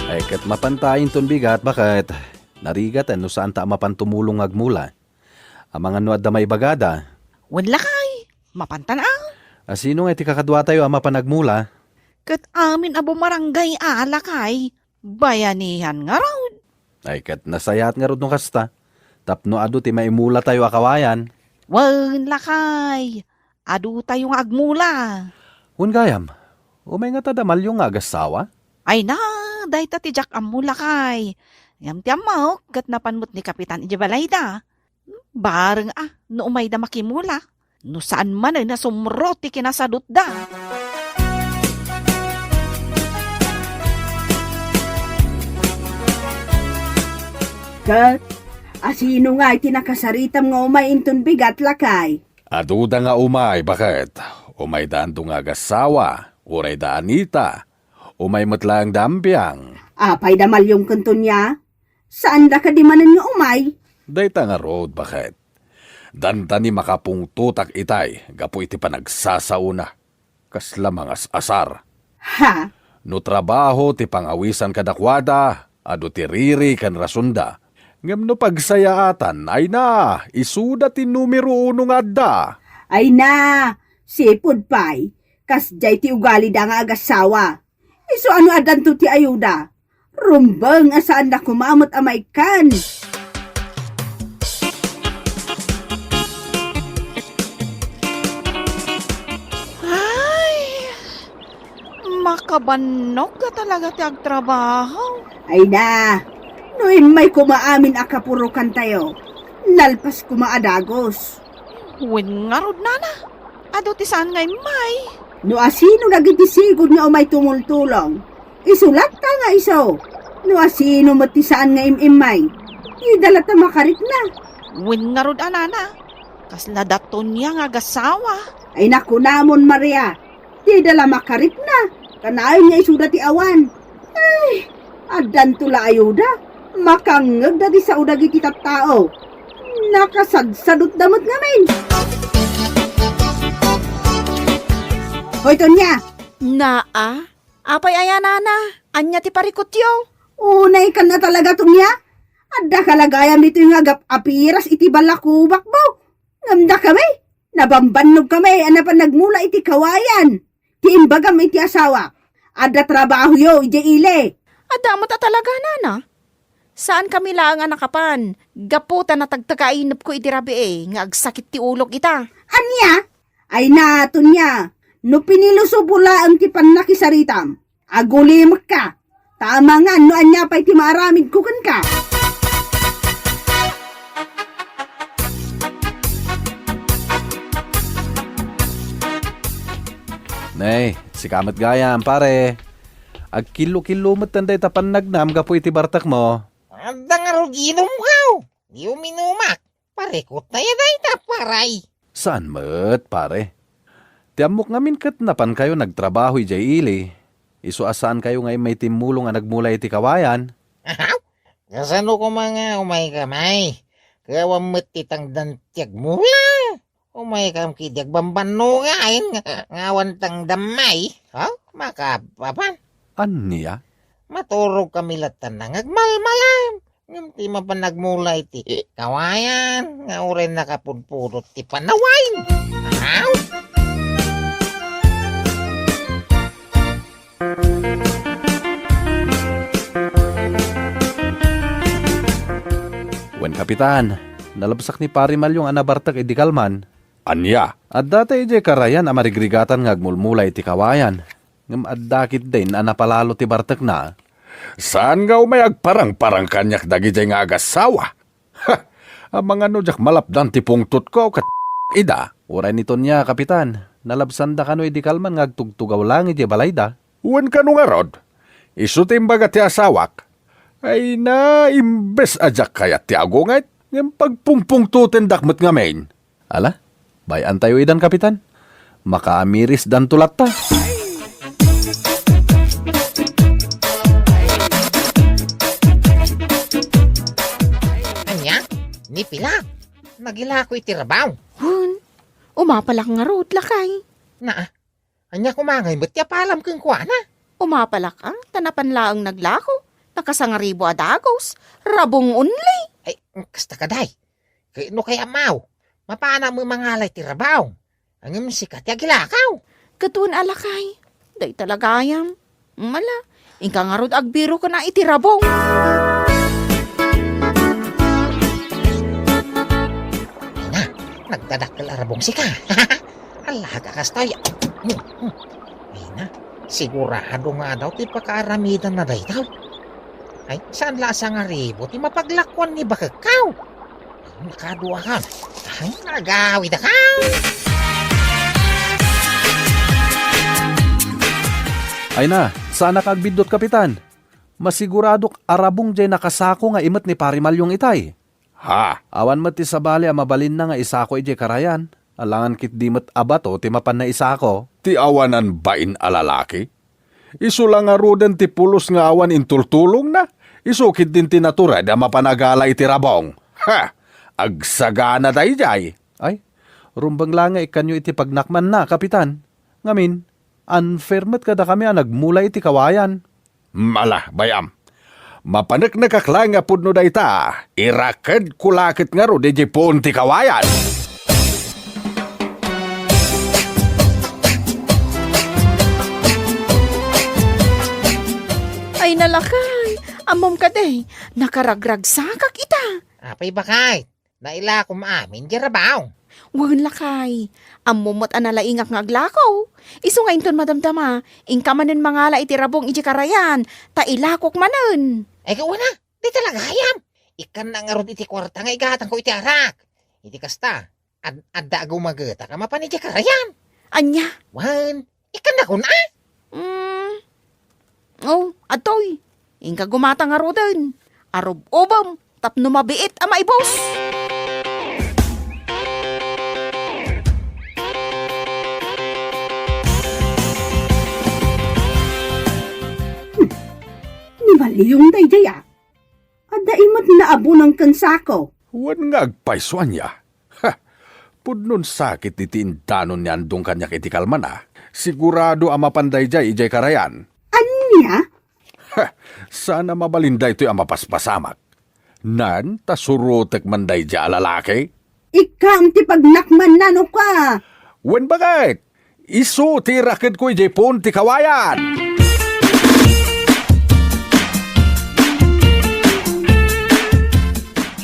Ay, ket mapanta inton bigat, baket? Narigat, no saanta a mapan tumulong nga agmula. Amangan no adda maibagada. Wen lakay, mapantan a. A, sino nga iti kakaduatayo a mapan agmula? Ket amin a bumarangay a lakay, bayanihan ngarud. Ay, ket nasayaat ngarud no kasta. Tapno adu ti maimulatayo a kawayan. Wen lakay, adutayo nga agmula. Wen gayam, umay ngata da Malyo nga agassawa? Ay na, dayta ti diak ammo lakay. Ngem ti ammok, ket napan met ni Kapitan idiay balayda. Bareng a, no umayda makimula. No saan manen a sumro ti kinasadutda. Ket, asino ngay ti nakasaritam nga umay inton bigat, lakay? Aduda nga umay, baket. Umayda Ando nga agassawa, uray da Anita, umay met laeng da Ambiang. Apay da Malyong ken Tonia? Saanda kadi manen nga umay? Dayta ngarud, baket. Dandani makapungtotak itay gapu iti panagsasaona. Kasla mangas-asar. Ha? No trabaho ti pangawisan kadakuada, adu ti riri ken rasonda. Ngem no pagsayaatan, ay na, isuda ti numero uno nga adda. Ay na, sipud pay, kasdiay ti ugalida nga agassawa. Isu a no addanto ti ayuda, rumbeng a saanda koma met a maikkan. Ay, makabannog a talaga ti agtrabaho. Ay na, no immay koma amin a kapurokantayo, nalpas koma a dagus. Wen ngarud, nana, adu ti saan nga immay. No asino dagiti sigud nga umay tumultulong, isu latta nga isu. No asino met ti saan nga im-immay, dida latta makarikna. Wen ngarud a, nana, kasla da Tonia nga agassawa. Ay nakunamon, Maria, dida la makarikna. Kanayon nga isuda ti awan. Ay, addanto la ayuda. Makangngeg dagiti sao dagiti tattao. Nakasadsadutda met ngamin. Hoy, Tonia! Naa? Apay aya, nana? Ania ti parikutyo? Unay kan a talaga, Tonia. Adda ka la gayam itoy nga agap-apiras iti balakubakmo. Ngem dakami, nabambannog kami a napan nagmula iti kawayan. Ti imbagam iti asawak, adda trabahoyo idiay ili. Adda met a talaga, nana. Saan kami laeng a nakapan, gapu ta natagtagainepko iti rabii nga agsakit ti ulok ita. Ania? Ay na, Tonia, no pinilusopo laeng ti pannakisaritam, agulimekka. Ta amangan no ania pay ti maaramidko kenka. Nay, sika met gayam, pare. Agkillo-killo met dayta pannagnam gapu iti bartekmo. Adda ngarud inumkaw. Di uminumak. Parikut tayo dayta, paray. Saan met, pare? Ti ammok ngamin ket napankayo nagtrabaho idiay ili. Isu a saankayo nga immay timmulong a nagmula iti kawayan. Ahaw? Kasano koma nga umaykami? Ket awan met ti tangdan ti agmula. Umaykam ketdi agbambannogayen nga, nga awan tangdam, may. Ha? Makapapan. Ania? Maturogkami latta nga agmalmalam. Ngem ti mapan nagmula iti kawayan nga uray nakapudpudot ti panawen. Aw! Wen, Kapitan, nalabsak ni Pari Malyong a nabartek idi kalman. Ania? Adda tay idiay karayan a marigrigatan nga agmulmula iti kawayan. Ngem adda ketdin a napalalo ti bartekna. Saan nga umay agparangparang kaniak dagidiay nga agassawa? Ha! Amangan no diak malapdan ti pungtotko ket ida. Uray ni Tonia, Kapitan, nalabsanda kano idi kalman nga agtugtugaw laeng idiay balayda. Wen kano ngarud, isu ti imbaga ti asawak. Ay na, imbes a diak kayat ti agunget, ngem pagpungpungtotendak met ngamin. Ala, bay-antayo idan, Kapitan. Makaamirisdanto latta. Ania? Ni pila? Nagilako iti rabaw. Hun, umapalak ngarud, lakay. Naa, ania koma ngay met ti apalam kenkuana? Umapalak a, ta napan laeng naglako. Nakasangaribo a dagus. Rabong only. Ay, kasta kadi. Ket no kayatmo, mapanak met mangala iti rabaw. Ngem sika ti agilakaw. Ket wen a, lakay, dayta la gayam. Ala, inka ngarud agbiro ken a iti rabong. Ay na, nagdadakkel a rabong sika. Ala, ka kastoy. Ay na, sigurado nga adu ti pakaaramidanna dayta. Ay, saan la a sangaribo ti mapaglakuan ni bakekko? Nakaduakan. Ay, nagawidakon. Ay na, saanak agbiddut, Kapitan. Masiguradok a rabong jay nakasako nga imet ni Pari Malyong itay. Ha? Awan met ti sabali a mabalinna nga isako idiay karayan. Alangan ketdi met a bato ti mapanna isako. Ti awanan bain a lalaki? Isu la ngaruden ti pulos nga awan intultulongna. Isu ketdin ti natured a mapan a gala iti rabong. Ha! Agsagana daydiay. Ay, rumbeng la nga ikkanyo iti pagnakmanna, Kapitan. Ngamin, unfair met kadakami a nagmula iti kawayan. Mala, bay-am. Mapaneknekak laeng nga pudno dayta, irakedko la ket ngarud idiay puon ti kawayan. Ay, nalakay! Ammom kadi, nakaragragsakak ita. Apay, bakay? Nailakom amin di rabaw. Wen, lakay. Ammom met a nalaingak nga aglako. Isu nga inton madamdama, inka manen mangala iti rabong idiay karayan, ta ilakok manen. Ay, gauna, di talaga ayam. Ikkanna ngarud iti kuarta nga igatangko iti arak. Iti kasta, ad-, adda agumagetak a mapan idiay karayan. Ania? Wen, ikkanna kuna? Mm. Oh, adtoy. Inka gumata ngaruden. Arub-ubem tapno mabiit a maibus. Ni Malyong daydiay a. Adda imet nga abunang ken sako. Wen nga agpayso ania? Ha! Pudnon sakit iti indanon ni Andong kaniak iti kalmana. Sigurado a mapan daydiay idiay karayan. Ania? Ha! Saan a mabalin daytoy a mapaspasamak. Nan, ta surotek man daydiay a lalaki. Ikkaam ti pagnakmanna no ka. Wen, baket? Isu ti irakedko idiay puon ti kawayan.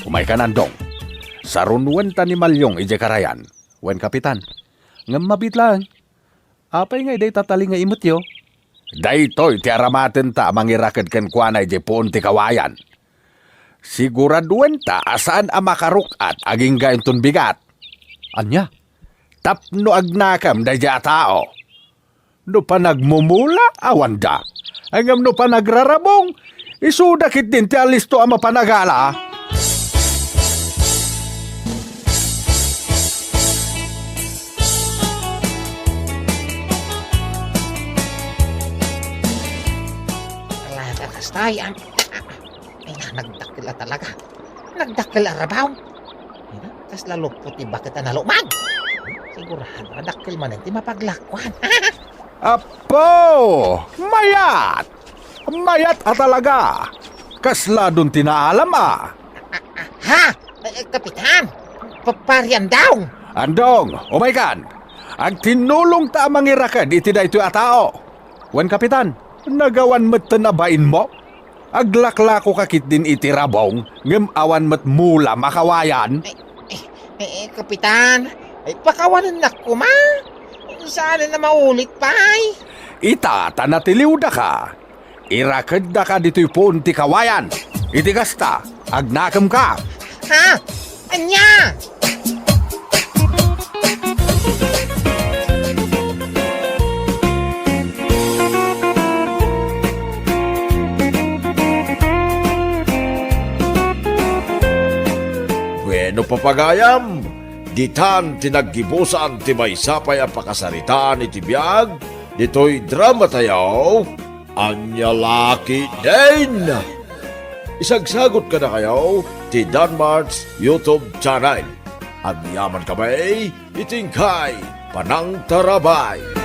Umaykan, Andong. Sarunuen ta ni Malyong idiay karayan. Wen, Kapitan. Ngem mabiit laeng. Apay nga idiay tatali nga imetyo? Daytoy ti aramatenta a mangiraked kenkuana idiay puon ti kawayan. Siguraduenta a saan a makaruk-at agingga inton bigat. Ania? Tapno agnakem daydiay a tao. No panagmumula, awanda. Ngem no panagrarabong, isuda ketdin ti alisto a mapan a gala. Talaga, kastay, ang, ay, na, nagdakkel a talaga. Nagdakkel a rabaw. Ay, na, kasla lupot ti baket a nalumag. Sigurado a dakkel manen ti mapaglakuan. Apo! Mayat! Mayat a talaga! Kasla don ti naalam a. Ha? Eh, Kapitan? Pa-, Pari Andong? Andong, umaykan! Agtinnulongta a mangiraked iti daytoy a tao. Wen, Kapitan, nagawan metten a bainmo? Aglaklakoka ketdin iti rabong, ngem awan met mula makawayan. Eh, eh, eh, Kapitan, ay, pakawanennak koma. Saan a maulit pay? Ita, ta natiliwdaka. Irakeddaka ditoy puon ti kawayan. Iti kasta, agnakemka. Ha? Ania? Bueno, papagayam, ditan ti naggibusan ti maysa pay a pakasaritaan iti biag ditoy drama tayo. Ania la ketdin? Isagsagot kadakayo ti Danmart's YouTube channel. Agyamankami iti inkay panangtarabay.